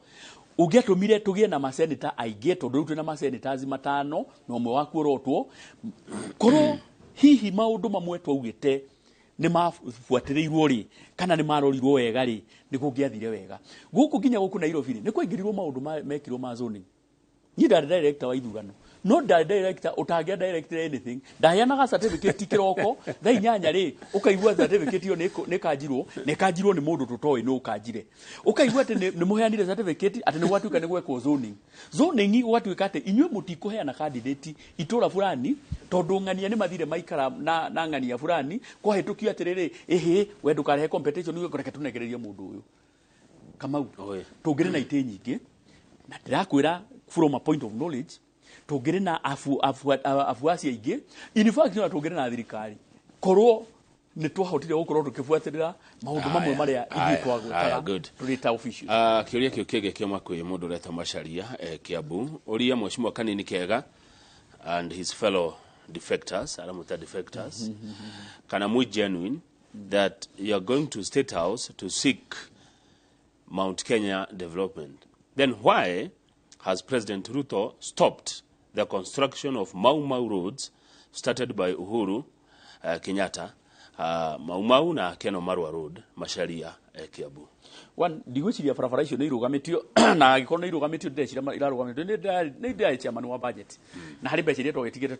Ũngĩatũmire tũgĩe na maseneta aingĩ, tondũ rĩu twĩna masenators 5 na ũmwe wa kuorotwo. Korwo hihi maũndũ mamwe twaugĩte nĩ mabuatĩrĩirwo rĩ, kana nĩ marorirwo wega rĩ, nĩ kũngĩathire wega. Gũkũ nginya gũkũ Nairobi rĩ, nĩ kwaingĩrirwo maũndũ mekirwo ma zoning. Niĩ ndarĩ director wa ithurano, no ndarĩ director ũtangĩa director anything. Ndaheanaga certificate kĩroko thaa 8 rĩ, ũkaigua certificate ĩyo nĩ kanjirwo, nĩ kanjirwo nĩ mũndũ tũtoĩ nũ ũkanjire. Ũkaigua atĩ nĩ mũheanire certificate atĩ nĩ gwatuĩka nĩ gwekwo zoning. Zoning gũgatuĩka atĩ inyuĩ mũtikũheana candidate itũra fulani tondũ ng'ania nĩ mathire maikara na ng'ania fulani, kwahĩtũkio atĩrĩrĩ, ĩhĩ we ndũkarehe competition, reke tũnengererie mũndũ ũyũ. Kamau, tũngĩrĩ na itĩ nyingĩ, na ndĩrakwĩra from a point of knowledge, tũngĩrĩ na afuasi aingĩ, in fact no tũngĩrĩ na thirikari korwo nĩ twahotire gũkorwo tũkĩbuatĩrĩra maũndũ mamwe marĩa ithuĩ twagwetaga tũrĩ ta officials. Kĩũria kĩu kĩngĩ kĩuma kwĩ mũndũ ũreta Macharia Kiambu, ũria Mheshimiwa Kanini Kega and his fellow defectors, aramwĩta defectors, kana mwi genuine that you are going to State House to seek Mount Kenya development, then why has President Ruto stopped the construction of Mau Mau roads started by Uhuru Kenyatta, Mau Mau na Keno Marwa Road, Macharia Kiambu? One, ndigwĩciria barabara icio nĩ irũgamĩtio, na angĩkorwo nĩ irũgamĩtio ndĩreciria irarũgamĩtio nĩ ndĩrarĩ chairman wa budget, na harĩ mbeca iria twagĩtigĩte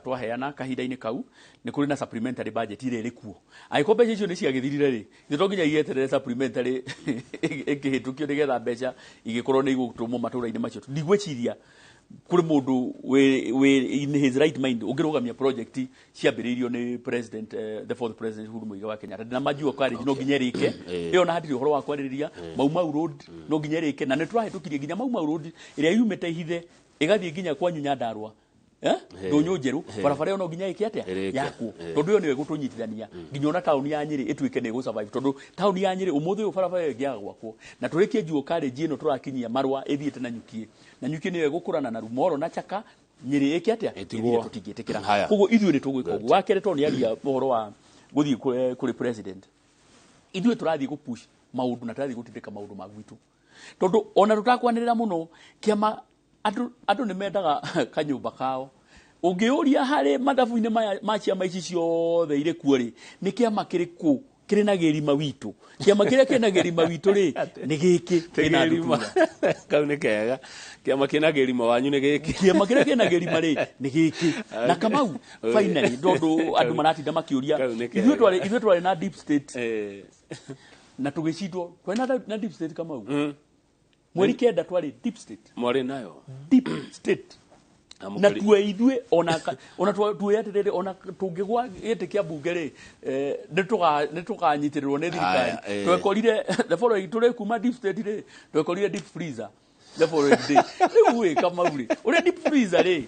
twaheana kahinda-inĩ kau, nĩ kũrĩ na supplementary budget ĩrĩa ĩrĩ kuo. Angĩkorwo mbeca icio nĩ ciagĩthirire rĩ, ithuĩ to nginya igĩeterere supplementary ĩkĩhĩtũkio nĩgetha mbeca igĩkorwo nĩ igũtũmwo matũra-inĩ macio. Ndigwĩciria kũrĩ mũndũ wĩ in his right mind ũngĩrũgamia project ciambĩrĩirio nĩ president, the fourth president Uhuru Muigai wa Kenyatta. Na majua college no nginya ĩrĩke, ĩyo na hatirĩ ũhoro wa kwarĩrĩria. Mau Mau Road no nginya ĩrĩke, na nĩ tũrahĩtũkirie nginya Mau Mau Road ĩrĩa yumĩte Ihithe ĩgathiĩ nginya kwa Nyandarua, ndũnyũ njerũ, barabara ĩyo no nginya ĩke atĩa yakwo, tondũ ĩyo nĩyo ĩgũtũnyitithania nginya ona taũni ya Nyĩrĩ ĩtuĩke nĩ ĩgũ-survive, tondũ taũni ya Nyĩrĩ ũmũthĩ ũyũ barabara ĩyo ĩngĩaga gwakwo na tũrĩkie Jua College ĩno tũrakinyia Marwa ĩthiĩte na Nyukie, na Nyukie nĩyo ĩgũkũrana na Rumoro na Chaka, Nyĩrĩ ĩke atĩa ĩthire, tũtingĩtĩkĩra. Koguo ithuĩ nĩ tũgwĩka ũguo. Wa kerĩ, tondũ nĩaria ũhoro wa gũthiĩ kũrĩ president, ithuĩ tũrathiĩ gũpush maũndũ na tũrathiĩ gũtindĩka maũndũ ma gwitũ, tondũ ona tũtakwanĩrĩra mũno kĩama, andũ nĩ mendaga kanyũmba kao. Ũngĩũria harĩ mathabu-inĩ maya ma ciama ici ciothe irĩ kuo rĩ, nĩ kĩama kĩrĩkũ kĩrĩ na gĩrima witũ? Kĩama kĩrĩa kĩna gĩrima witũ rĩ, nĩ gĩkĩ kĩna ndutura. Kau nĩ kega. Kĩama kĩna gĩrima wanyu nĩ gĩkĩ. Kĩama kĩrĩa kĩna gĩrima rĩ, nĩ gĩkĩ. Na Kamau, finally, tondũ andũ maratinda makĩũria, ithuĩ twarĩ na deep state na tũgĩcindwo. Twarĩ na deep state Kamau. Mweri 9 twarĩ deep state. Mwarĩ nayo? Deep state. Na tuwe ithuĩ ona tuwe atĩrĩrĩ, ona tũngĩgwa gĩtĩ kĩa mbunge rĩ, nĩ tũkanyitĩrĩrwo nĩ thirikari. Twekorire the following, tũrĩ kuma deep state rĩ, twekorire deep freezer the following day. Rĩu ĩ Kamau rĩ, ũrĩa deep freezer rĩ,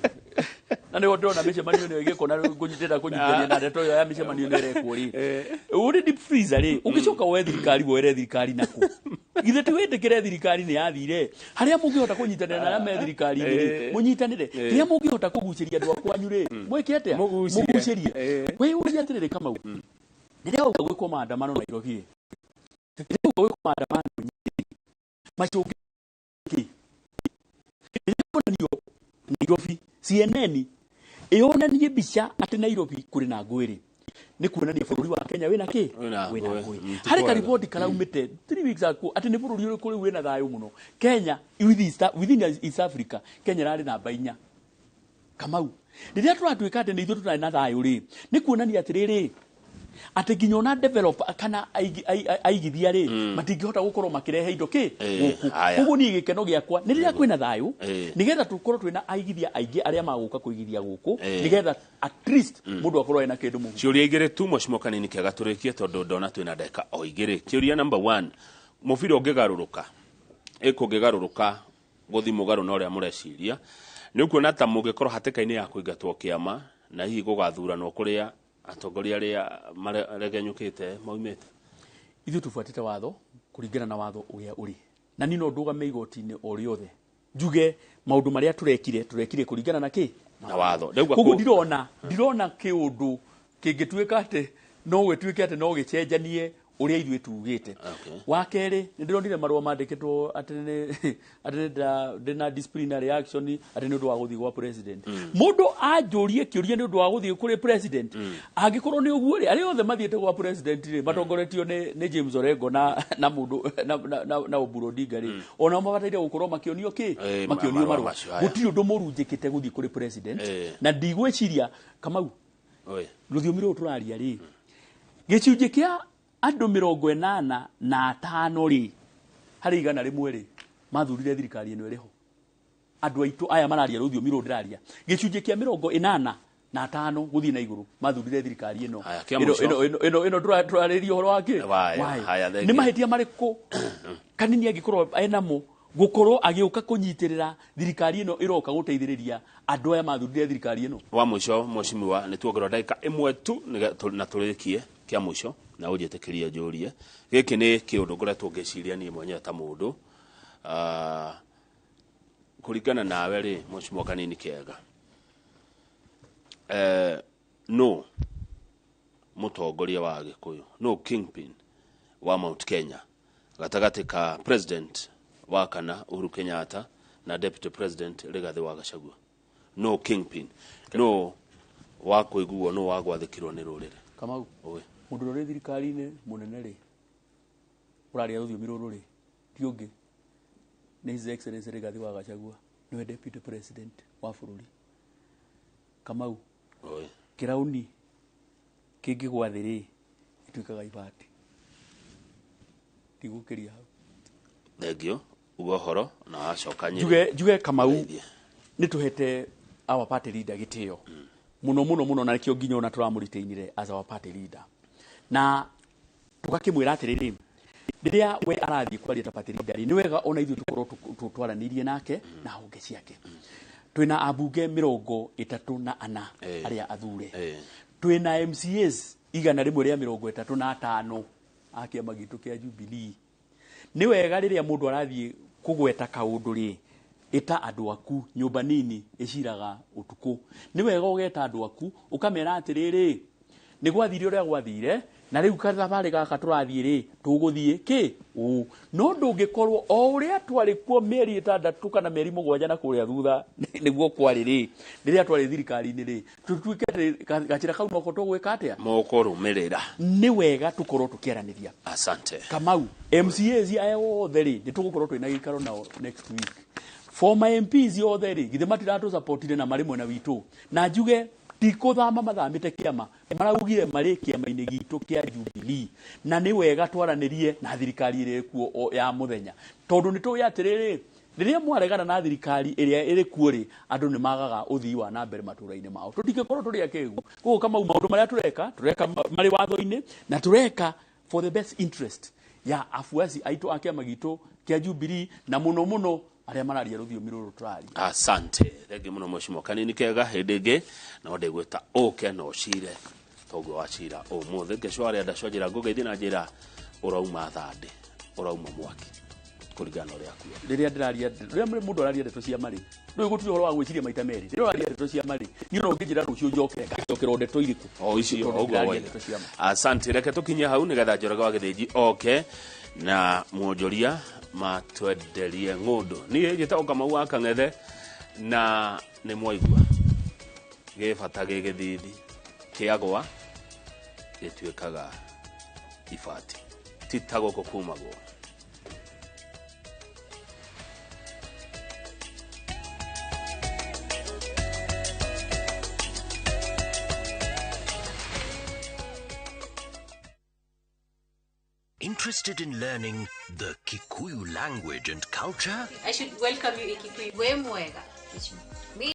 na nĩho ndĩrona mĩcemanio ĩno ĩgĩkwo na kũnyitĩra kũnyitĩria na ndeto ĩyo ya mĩcemanio ĩno ĩrekwo rĩ, ũrĩ deep freezer rĩ, ũngĩcoka woe thirikari, woere thirikari nakũ? Githĩ ti wĩtĩkĩre thirikari nĩ yathire? Harĩa mũngĩhota kũnyitanĩra na arĩa me thirikari-inĩ rĩ, mũnyitanĩre. Kĩrĩa mũngĩhota kũgucĩria andũ a kwanyu rĩ, mwĩke atĩa? Mũgucĩrie. Wĩyũrie atĩrĩrĩ Kamau, rĩrĩa wauga gwĩkwo maandamano Nairobi rĩ, rĩrĩa wauga gwĩkwo maandamano Nyĩrĩ, macũngĩ kĩ? Rĩrĩa kuonanio Nairobi, CNN ĩyonanie mbica atĩ Nairobi kũrĩ na ngũĩ rĩ, nĩ kuonania bũrũri wa Kenya wĩna kĩ? Wĩna ngũĩ. Harĩ kariboti karaumĩte 3 weeks ago atĩ nĩ bũrũri ũrĩkũ rĩu wĩna thayũ mũno Kenya, within East Africa, Kenya ĩrarĩ namba 4. Kamau, rĩrĩa tũratuĩka atĩ nĩ ithuĩ tũtarĩ na thayũ rĩ, nĩ kuonania atĩrĩrĩ, atĩ nginya ona developer kana aigithia rĩ, matingĩhota gũkorwo makĩrehe indo kĩ gũkũ. Koguo niĩ gĩkeno gĩakwa nĩ rĩrĩa kwĩna thayũ, nĩgetha tũkorwo twĩna aigithia aingĩ arĩa magũka kũigithia gũkũ, nĩgetha at least mũndũ akorwo ena kĩndũ mũhuko. Ciũria igĩrĩ tu Mheshimiwa Kanini Kega tũrĩkie, tondũ ndona twĩna ndagĩka o igĩrĩ. Kĩũria number 1, mũbira ũngĩgarũrũka, ĩkũngĩgarũrũka gũthiĩ mũgarũ na ũrĩa mũreciria, nĩ ũkuona ta mũngĩkorwo hatĩka-inĩ ya kũingatwo kĩama na hihi gũgathuranwo kũrĩa atongoria arĩa maregenyũkĩte maumĩte? Ithuĩ tũbuatĩte watho kũringana na watho ũrĩa ũrĩ, na niĩ no ndũgame igoti-inĩ o rĩothe njuge maũndũ marĩa tũrekire kũringana na kĩ? Na watho. Koguo ndirona kĩũndũ kĩngĩtuĩka atĩ no gĩtuĩke atĩ no gĩcenjanie Ũrĩa ithuĩ tugĩte. Wa kerĩ, nĩ ndĩronire marũa mandĩkĩtwo atĩ nĩ ndĩna disciplinary action atĩ nĩ ũndũ wa gũthiĩ gwa president. Mũndũ anjũrie kĩũria nĩ ũndũ wa gũthiĩ kũrĩ president, angĩkorwo nĩ ũguo rĩ, arĩa othe mathiĩte gwa president rĩ, matongoretio nĩ James Orengo na mũndũ na Oburu Odinga rĩ, onao mabataire gũkorwo makĩonio kĩ? Makĩonio marũa. Gũtirĩ ũndũ mũru njĩkĩte gũthiĩ kũrĩ president, na ndigwĩciria Kamau rũthiomi rũrũ tũraria rĩ, gĩcunjĩ kĩa andũ 85 rĩ, harĩ 100 rĩ, mathurire thirikari ĩno ĩrĩho. Andũ aitũ aya mararia rũthiomi rũrũ ndĩraria, gĩcunjĩ kĩa 85 gũthiĩ na igũrũ mathurire thirikari ĩno ĩno tũrarĩria ũhoro wa kĩ? Nĩ mahĩtia marĩkũ Kanini angĩkorwo enamo gũkorwo agĩũka kũnyitĩrĩra thirikari ĩno ĩroka gũteithĩrĩria andũ aya mathurire thirikari ĩno? Wa mũico mheshimiwa, nĩ tuongererwo ndagĩka ĩmwe tu na tũrĩkie kĩa mũico, na ũnjĩtĩkĩrie njũrie. Gĩkĩ nĩ kĩũndũ ngoretwo ngĩciria niĩ mwenyewe ta mũndũ. Kũringana nawe rĩ, mheshimiwa Kanini Kega, no mũtongoria wa Gĩkũyũ, no kingpin wa Mount Kenya gatagatĩ ka president wa kana Uhuru Kenyatta na deputy president Rigathi wa Gachagua? No kingpin, no wa kũiguo, no wa gwathĩkĩrwo nĩ rũrĩrĩ? Kamau, mũndũ ũrĩa thirikari-inĩ mũnene rĩ, ũraria rũthiomi rũrũ rĩ, ti ũngĩ nĩ His Excellency Rigathi wa Gachagua, nĩwe deputy president wa bũrũri. Kamau, kĩrauni kĩngĩgwa thĩ rĩ, ituĩkaga ibati. Ndigũkĩria hau. Thengio uga ũhoro na wacoka njuge Kamau, nĩ tũhete our party leader gĩtĩo mũno mũno mũno, na nĩkĩo nginya ona tũramũritainire as our party leader, na tũgakĩmwĩra atĩrĩrĩ, rĩrĩa we arathiĩ kwaria ta party leader rĩ, nĩ wega ona ithuĩ tũkorwo twaranĩirie nake na honge ciake. Twĩna ambunge 34 arĩa athure, twĩna MCAs 135 a kĩama gitũ kĩa Jubilee. Nĩ wega rĩrĩa mũndũ arathiĩ kũgweta kaũndũ rĩ, ĩta andũ aku, nyũmba nini ĩciraga ũtukũ. Nĩ wega ũgeta andũ aku ũkamera atĩrĩrĩ, nĩ gwathire ũrĩa gwathire, na rĩu kathabarĩ gaka tũrathiĩ rĩ, tũgũthiĩ kĩ ũũ. No ndũngĩkorwo o ũrĩa twarĩ kuo mĩeri 6 kana mĩeri 7 na kũrĩa thutha nĩguo kwarĩ rĩ, rĩrĩa twarĩ thirikari-inĩ rĩ, tũtuĩke atĩ gacĩra kau noko tũgwĩka atĩa? Mũkũrũmĩrĩra. Nĩ wega tũkorwo tũkĩaranĩria. Asante. Kamau, MCAs aya othe rĩ, nĩ tũgũkorwo twĩna gĩikaro nao next week. Former MPs othe rĩ, githĩ matiratũsupportire na marĩ mwena witũ. Na njuge ti kũthama mathamĩte kĩama, maraugire marĩ kĩama-inĩ gitũ kĩa Jubilee, na nĩ wega twaranĩrie na thirikari ĩrĩa ĩkuo ya mũthenya, tondũ nĩ tũĩ atĩrĩrĩ, rĩrĩa mwaregana na thirikari ĩrĩa ĩrĩ kuo rĩ, andũ nĩ magaga ũthii wa na mbere matũũra-inĩ mao. Tũtingĩkorwo tũrĩ akĩgu. Koguo Kamau, maũndũ marĩa tũreka marĩ watho-inĩ, na tũreka for the best interest ya afuasi aitũ a kĩama gitũ kĩa Jubilee, na mũno mũno arĩa mararia rũthiomi rũrũ tũraria. Asante. Thengi mũno mheshimiwa Kanini Kega. Hĩndĩ ĩngĩ no ndĩgwĩta ũke na ũcire toguo wacira ũmũthĩ. Kesho arĩa ndacwanjĩra ngũgeithie na njĩra ũrauma thandĩ, ũrauma mwaki kũringana na ũrĩa akuo. Rĩrĩa ndĩraria, rĩrĩa mũndũ araria ndeto cia marĩ, ndũĩ gũtirĩ ũhoro wa gwĩciria maita merĩ. Rĩrĩa ũraria ndeto cia marĩ, niĩ no ũngĩnjĩra rũciũ njoke, ngacokera ndeto irĩkũ? O icio, ũguo woiga. Asante. Reke tũkinye hau nĩgetha Njoroge wa Gĩthĩnji oke na mwonjoria matwenderie ng'ũndũ. Niĩ njĩtagwo Kamau wa Kang'ethe, na nĩ mwaigua gĩ bata gĩ gĩthithi kĩagwa gĩtuĩkaga ibati, ti ta gũkũ kumagwo. Interested in learning the Kikuyu language and culture? I should welcome you in Kikuyu. We mwega.